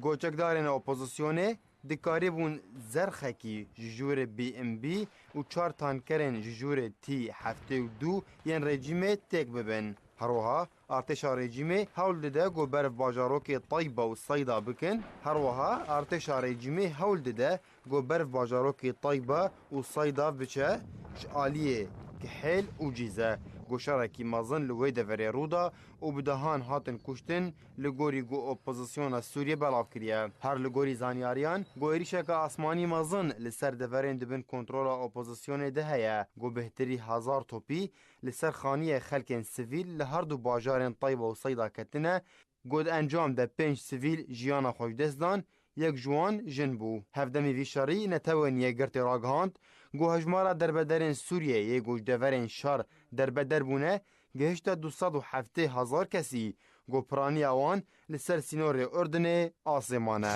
Ku çekdarên opozisyonê dikarîbûn zerxekî ji jûrê B M B û çar tankerên ji jûrê T heftê û du yên rejîmê têk bibin. Her wiha artêşa rejîmê hewl dide ku berf bajarokê Tayba û Seyda bikin. Her wiha artêşa rejîmê hewl dide ku berf bajarokê Tayba û Seyda biçe ji aliyê Kihêl û Cîze. Ku şerekî mezin li wê deverê rû da û bi dehan hatin kuştin, li gorî ku opozisyona Sûriyê belav kiriye. Her li gorî zanyariyan, ku êrîşeke asmanî mezin li ser deverên di bin kontrola opozisyonê de heye, ku bêhtirî hezar topî li ser xaniyê xelkên sivîl li her du bajarên Tayba û Seyda ketine, ku di encam de pênc sivîl jiyana xwe ji dest dan, yek ji wan jin bû. Hevdemî vî şerî Netewên Yekgirtî ragihand, ku hejmara derbederên Sûriyê yê ku ji deverên şer derbeder bûne, gihişte du sed û heftê hezar kesî, ku piraniya wan li ser sînorê Urdinê asê mane.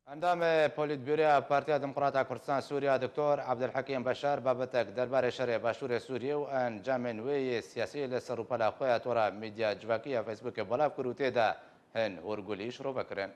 Endamê Polîtbûroya Partiya Demokrata Kurdistan Sûriya Doktor Abdulhekîm Beşar babetek derbarê şerê Başûrê Sûriyê û encamên wê yê siyasî li ser rûpela xwe ya tora medya civakî ya Facebookê belav kir û tê de hin hûrgulî şirove kirin.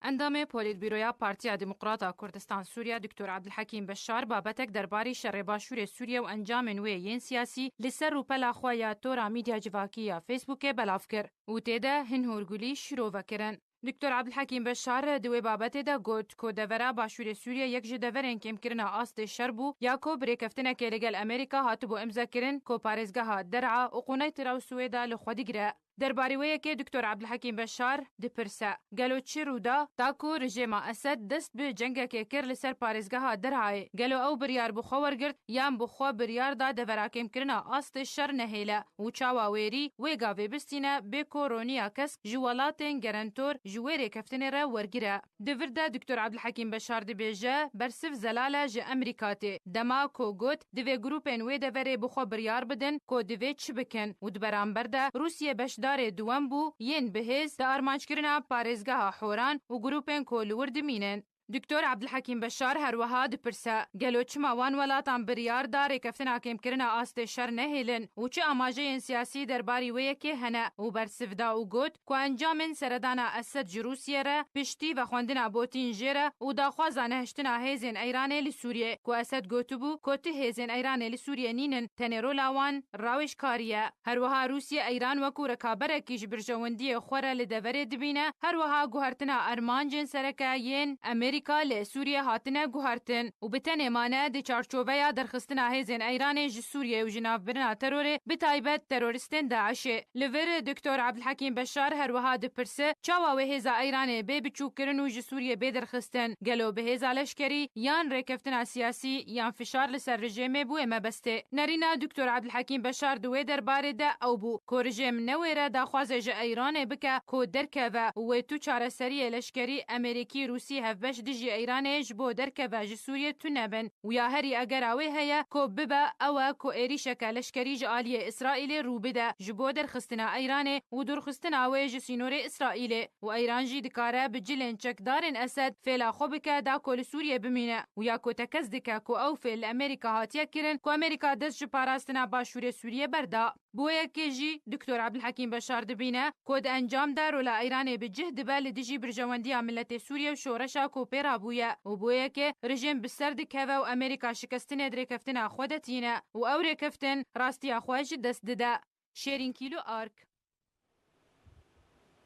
Endamê Polîtbûroya Partiya Demokrata Kurdistan Sûriya Doktor Abdulhekîm Beşar babetek derbarê şerê Başûrê Sûriye û encamên wê yên siyasî li ser rûpela xwe ya tora medya civakî ya Facebookê belav kir û tê de hin hûrgulî şirove kirin. Doktor Abdulhekîm Beşar di wê babetê de got ku devera Başûrê Sûriyê yek ji deverên kêmkirina astê şer bû ya ku bi rêkeftinekê li gel Amerîka hatibû îmzekirin ku parêzgeha Der'a û Quneytira û Swêda li xwe digire. Derbarî wê yekê Doktor Ebdulhekîm Beşar dipirse, gelo çi rû da, ta ku rejêma Esed dest bi cengekê kir li ser parêzgeha Derhayê? Gelo ew biryar bi xwe wergirt yan bi xwe biryar da devera kêmkirina astê şer nehêle û çawa wêrî wê gavê bistîne bê ku roniya kesk ji welatên gerentor ji wê rêkeftinê re wergire? Di vir de Doktor Ebdulhekîm Beşar dibêje, bersiv zelal e ji Amerîka tê. Dema ku got, divê grûpên wê deverê bi xwe biryar bidin ku divê çi bikin û di beramber de Rûsye beşdarê duwem bû yên bihêz di armanckirina parêzgeha Horan û grûpên ku li wir dimînin. Doktor Ebdulhekîm Beşar her wiha dipirse, gelo çima wan welatan biryar da rêkeftina kêmkirina astê şer nehêlin û çi amajeyên siyasî derbarî wê yekê hene û bersiv da û got ku encamên seredana Esed ji Rûsye re piştî vexwendina Pûtîn jê re û daxwaza nehiştina hêzên Eyranê li Sûriyê ku Esed gotibû ku ti hêzên Eyranê li Sûriyê nînin, tenê rola wan rawêjkarî ye. Her wiha Rûsye Eyran wekû rekaberekî ji birjewendiyê xwe re li deverê dibîne, her wiha guhertina armancên sereke yên Amerîka li Sûriyê hatine guhertin û bi tenê mane di çarçoveya derxistina hêzên Eyranê ji Sûriyê û ji navbirina terorê, bi taybet teroristên DAIŞê. Li vir Doktor Ebdulhekîm Beşar her wiha dipirse, çawa wê hêza Eyranê bê biçûkkirin û ji Sûriyê bê derxistin? Gelo bi hêza leşkerî yan rêkeftina siyasî yan fişar li ser rejêmê bûye mebestê? Nerîna Doktor Ebdulhekîm Beşar di wê derbarê de ew bû ku rejêm newêre daxwazê ji Eyranê bike ku derkeve û wê tu çareseriyê leşkerî Amerîkî Rûsî hevbeş dijî Eyranê ji bo derkeve ji Sûriyê tune bin û ya herî egera wê heye ku bibe ew e ku êrîşeke leşkerî ji aliyê Îsraîlê rû bide ji bo derxistina Eyranê û dûrxistina wê ji sînorê Îsraîlê û Eyran jî dikare bi cilên çekdarên Esed fêla xwe bike da ku li Sûriyê bimîne û ya ku tekez dike ku ew fêl li Amerîka hatiye kirin ku Amerîka dest ji parastina başûrê Sûriyê berda. Bi wê yekê jî Doktor Ebdulhekîm Beşar dibîne ku di encam de rola Eyranê bi cih dibe li dijî birjewendiya miletê Sûriyê û şoreşa ku pê rabûye û bi wê yekê rejîm bi ser dikeve û Amerîka şikestinê di rêkeftina xwe de tîne û ew rêkeftin rastiya xwe ji dest dide. Şêrîn Kîlo Ark.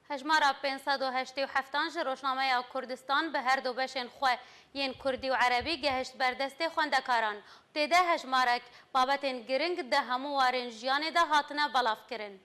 Hejmara pênc sed û heştê û heftan ji rojnameya Kurdistan bi her du beşên xwe yên kurdî û erebî gehişt ber destê xwendekaran. Tê de hejmarek babetên giring di hemû warên jiyanê de hatine belavkirin.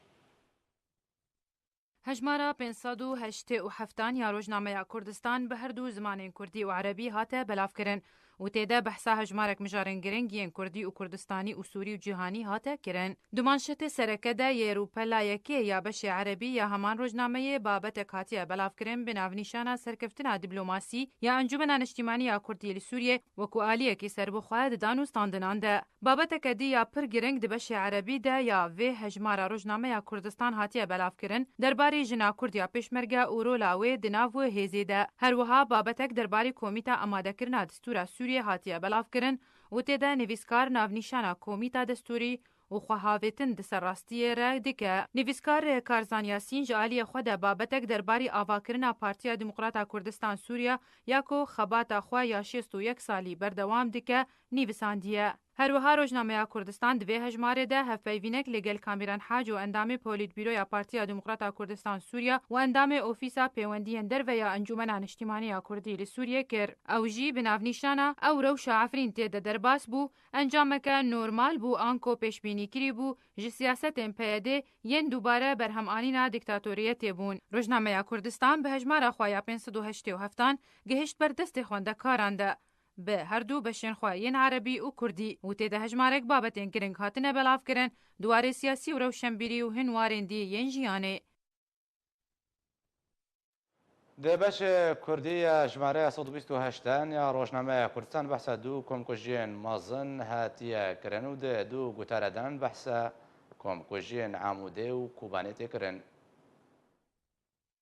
Hejmara pênc sed û heştê û heftan ya rojnameya Kurdistan bi her du zimanên kurdî û erebî hate belavkirin û tê de behsa hejmarek mijarên giring yên kurdî û kurdistanî û sûrî û cîhanî hate kirin. Di manşetê sereke de yê rûpela yekê ya beşê erebî ya heman rojnameyê babetek hatiye belavkirin bi navnîşana serkeftina dîplomasî ya Encûmena Niştîmanî ya Kurdî li Sûriyê wekû aliyekî serbixwe di dan û standinan de. Babeteke dî ya pir giring di beşê erebî de ya vê hejmara rojnameya Kurdistan hatiye belavkirin, derbarê jina kurd ya pêşmerge û rola wê di nav wê hêzê de. Her wiha babetek derbarê Komîta Amadekirina Distûra Sûriyê hatiye belavkirin û tê de nivîskar navnîşana Komîta Destûrî û xwehavêtin di ser rastiyê re dike. Nivîskar Karzan Yasîn ji aliyê xwe de babetek derbarê avakirina Partiya Demokrata Kurdistan Sûriya ya ku xebata xwe ya şêst û yek salî berdewam dike, nivîsandiye. Her wiha rojnameya Kurdistan di vê hejmarê de hevpeyvînek li gel Kamîran Hac û endamê Polîtbîroya Partiya Demokrata Kurdistan Sûriya û endamê Ofîsa Pêwendiyên Derve ya Encûmena Niştîmanî ya Kurdî li Sûriyê kir. Ew jî bi navnîşana ew rewşa Efrîn tê de derbas bû, encameke normal bû anko pêşbînîkirî bû ji siyasetên P Y D yên dubare berhemanîna dîktatoriyetê bûn. Rojnameya Kurdistan bi hejmara xwe ya pênc sed û heştê û heftan gihişt ber destê xwendekaran de. Bi her du beşên xwe yên erebî û kurdî û tê de hejmarek babetên giring hatine belavkirin, di warê siyasî û rewşenbîrî û hin warên dî yên jiyanê. Di beşê kurdî ya jimareya sed û bîst û heştan ya rojnameya Kurdistan behsa du komkujiyên mezin hatiye kirin û di du gotare din behsa komkujiyên Amûdê û Kobanê tê kirin.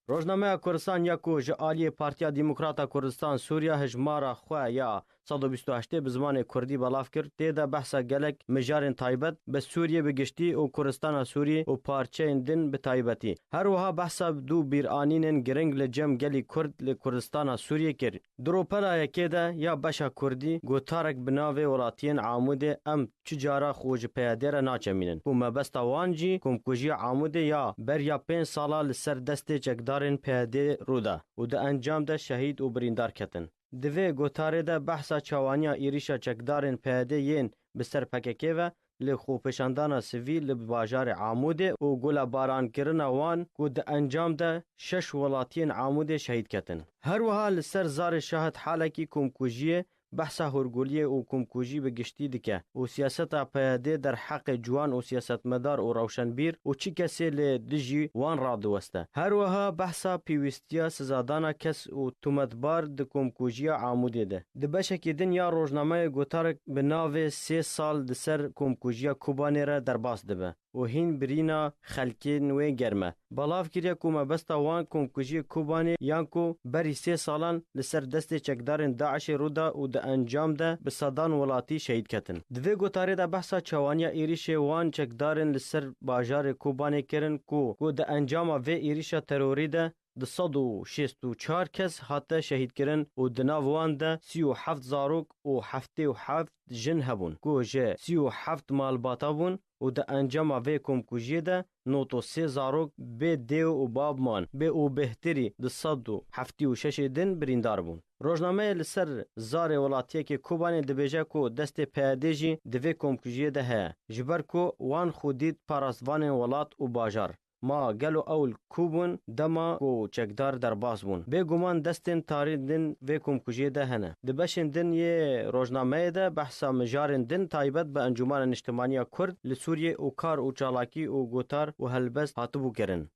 Rojnameya Kurdistan ya ku ji aliyê Partiya Demokrata Kurdistan Sûriya hejmara xwe ya sed û bîst û heştê bi zimanê kurdî belav kir, tê de behsa gelek mijarên taybet bi Sûriyê bi giştî û Kurdistana Sûrî û parçeyên din bi taybetî. Her wiha behsa du bîranînên giring li cem gelî kurd li Kurdistana Sûriyê kir. Di rûpela yekê de ya beşa kurdî gotarek bi navê welatiyên Amûdê em çi cara xwe ji P Y D re naçemînin û mebesta wan jî komkujiya Amûdê ya beriya pênc sala li ser destê çekdarên P Y D rû da û di encam de şehîd û birîndar ketin. Di vê gotarê de behsa çawaniya êrîşa çekdarên P Y D yên bi ser P K K ve li xwepêşandana sivîl li bajarê Amûdê û golabaran kirina wan ku di encam de şeş welatiyên Amûdê şehîd ketin. Her wiha li ser zarê Şahid Halekî komkujiyê behsa hûrguliyê û komkujî bi giştî dike û siyaseta P Y D derheqê ciwan û siyasetmedar û rewşenbîr û çi kesê li dijî wan radiweste. Her wiha behsa pêwîstiya sizadana kes û tometbar di komkujiya Amûdê de. Di beşekî din ya rojnameyê gotarek bi navê Sê sal di ser komkujiya Kobanê re derbas dibe û hîn birîna xelkên wê germ e. Belav kiriye ku mebesta wan komkujiyê Kobanê yan ku berî sê salan li ser destê çekdarên DAIŞê rû da û di encam de bi sedan welatî şehîd ketin. Di vê gotarê de behsa çawaniya êrîşê wan çekdarên li ser bajarê Kobanê kirin ku, ku di encama vê êrîşa terorî de du sed û şêst û çar kes hate şehîdkirin û di nav wan de sî û heft zarok û heftê û heft jin hebûn, ku ji sî û heft malbata bûn û di encama vê komkujiyê de nod û sê zarok bê dê û bab man, bê û bêhtirî du sed û heftê û şeş din birîndar bûn. Rojnameyê li ser zarê welatiyekê Kobanê dibêje ku destê P Y D jî di vê komkujiyê de heye, ji ber ku wan xwe dît parastvanên welat û bajar. Ma gelo ew li ku bûn dema ku çekdar derbas bûn? Bêguman destên tarî din vê komkujiyê de hene. Di beşên din yê rojnameyê de behsa mijarên din taybet bi Encûmena Niştimanî ya Kurd li Sûriyê û kar û çalakî û gotar û helbest hatibû kirin.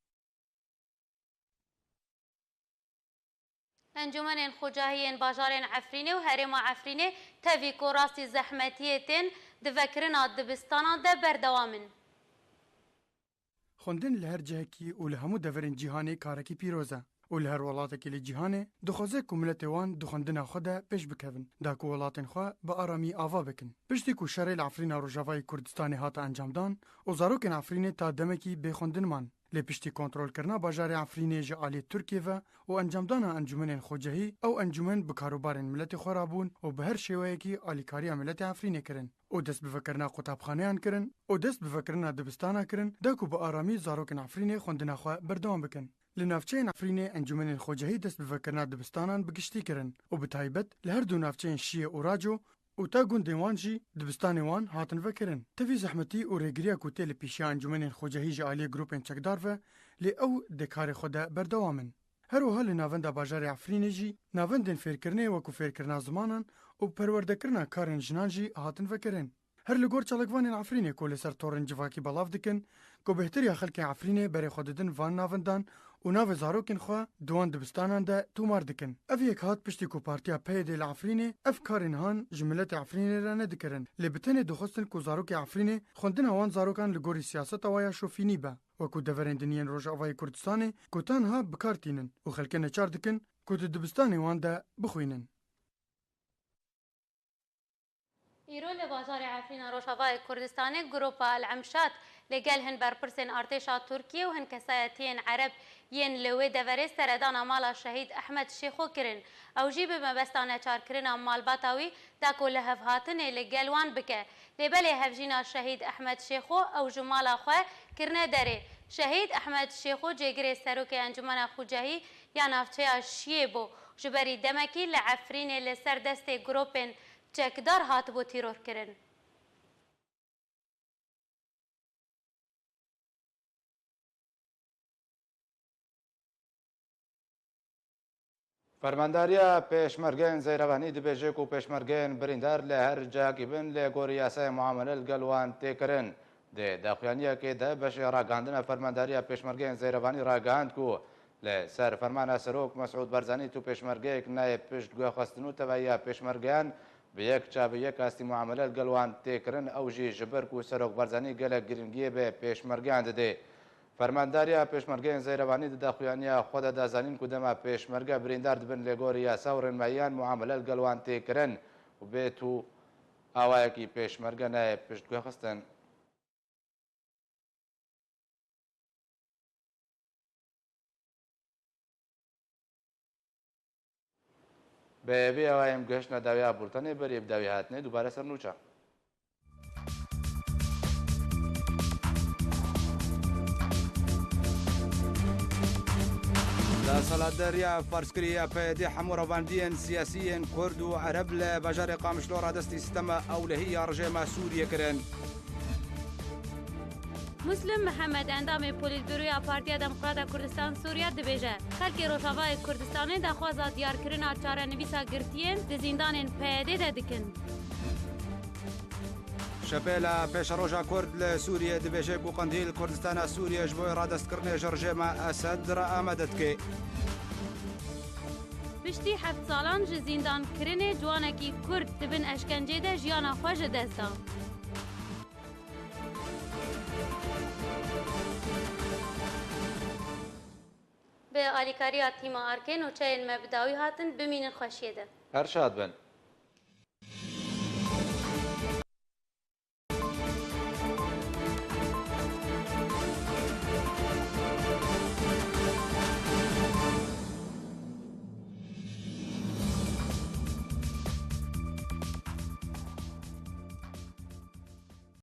Encûmenên xwecahî yên bajarên Efrînê û herêma Efrînê tevî ku rastî zehmetiyê tên di vekirina dibistanan de berdewam in. Xwendin li her cihekî û li hemû deverên cîhanê karekî pîroz e û li her welatekî li cîhanê dixwaze ku miletê wan di xwendina xwe de pêş bikevin, da ku welatên xwe bi aramî ava bikin. Piştî ku şerê li Efrîna Rojavayê Kurdistanê hate encamdan û zarokên Efrînê ta demekî bê xwendin man, lê piştî kontrolkirina bajarê Efrînê ji aliyê Tirkiyê ve û encamdana encûmenên xwecehî, ew encûmen bi karobarên miletê xwe rabûn û bi her şêweyekî alîkariya miletê Efrînê kirin û dest bi vekirina qutabxaneyan kirin û dest bi vekirina dibistana kirin, da ku bi aramî zarokên Efrînê xwendina xwe berdewam bikin. Li navçeyên Efrînê encûmenên xwecehî dest bi vekirina dibistanan bi giştî kirin û bi taybet li her du navçeyên Şiyê û Raco û ta gundên wan jî dibistanên wan hatin vekirin. Tevî zehmetî û rêgiriya ku tê li pêşiya encûmenên xwecehî ji aliyê grûpên çekdar ve, lê ew di karê xwe de berdewam in. Her wiha li navenda bajarê Efrînê jî navendên fêrkirinê wekû fêrkirina zimanan û perwerdekirina karên jinan jî hatin vekirin. Her li gor çalakvanên Efrînê ku li ser torên civakî belav dikin ku bêhtir ya xelkê Efrînê berê xwe didin van navendan û navê zarokên xwe di wan dibistanan de tomar dikin. Ev yek hat piştî ku partiya P Y D li Efrînê ev karên han ji miletê Efrînê re nedikirin, lê bi tenê dixwestin ku zarokê Efrînê xwendina wan zarokan li gorî siyaseta wa ya şofînî be, wekû deverên din yên Rojavayê Kurdistanê ku tanha bi kar tînin û xelkê neçar dikin ku di dibistanê wan de bixwînin. Îro li bajarê Efrîna Rojavayê Kurdistanê Gropa El Emşat li gel hin berpirsên artêşa Tirkiyê û hin kesayetiyên Ereb yên li wê deverê seredana mala Şehîd Ehmed Şêxo kirin. Ew jî bi mebesta neçarkirina malbata wî da ku lihevhatinê li gel wan bike. Lê belê hevjîna Şehîd Ehmed Şêxo ew ji mala xwe kirine derê. Şehîd Ehmed Şêxo cêgirê serokê Encûmena Xucehî ya navçeya Şiyê bû. Ji berî demekî li Efrînê li ser destê gropên çekdar hatibû tîrorkirin. Fermandariya Pêşmergeyên Zeyrevanî dibêje ku pêşmergeyên birîndar li her cihekî bin lê gorî yasayê muamele li gel wan tê kirin. Di daxuyaniyekê de beşê ragihandina Fermandariya Pêşmergeyên Zeyrevanî ragihand ku li ser fermana Serok Mesûd Barzanî tu pêşmergeyek nayê pişt guhexwestin û tevahiya pêşmergeyan bi yek çavê yek astî muamele li gel wan tê kirin, ew jî ji ber ku Serok Barzanî gelek girîngiyê bi pêşmergeyan didê. Fermandariya Pêşmergeyên Zeyrevanî di daxuyaniya xwe de da zanîn ku dema pêşmerge birîndar dibin lê gorî yasa û rênmayiyan muamele li gel wan tê kirin û bê tu awayekî pêşmerge nayê pişt guhexistin. Bi vê awayê em gihiştine dawiya bultenê, berî bi dawî hatinê dubare ser nûça. Desthilatdariya farzkirî ya P Y D hemû revandiyên siyasî yên Kurd û Ereb li bajarê Qamişlo radestî sitema ewlehî ya rejêma Sûriyê kirin. Muslim Mihemed, endamê Polîtbûroya Partiya Demokrata Kurdistan Sûriye dibêje, xelkê Rojavayê Kurdistanê daxwaza diyarkirina çarenivîsa girtiyên di zîndanên P Y D de dikin. Şepêla Pêşeroja Kurd li Sûriyê dibêje ku Qendîl Kurdistana Sûriyê ji bo radestkirinê ji rejêma Esed re amade dike. Piştî heft salan ji zîndankirinê ciwanekî Kurd di bin eşkencê de jiyana xwe ji dest da. Bi alîkariya tîma Arkê, nûçeyên me bi dawî hatin, bimînin xweşiyê de. Her şad bin.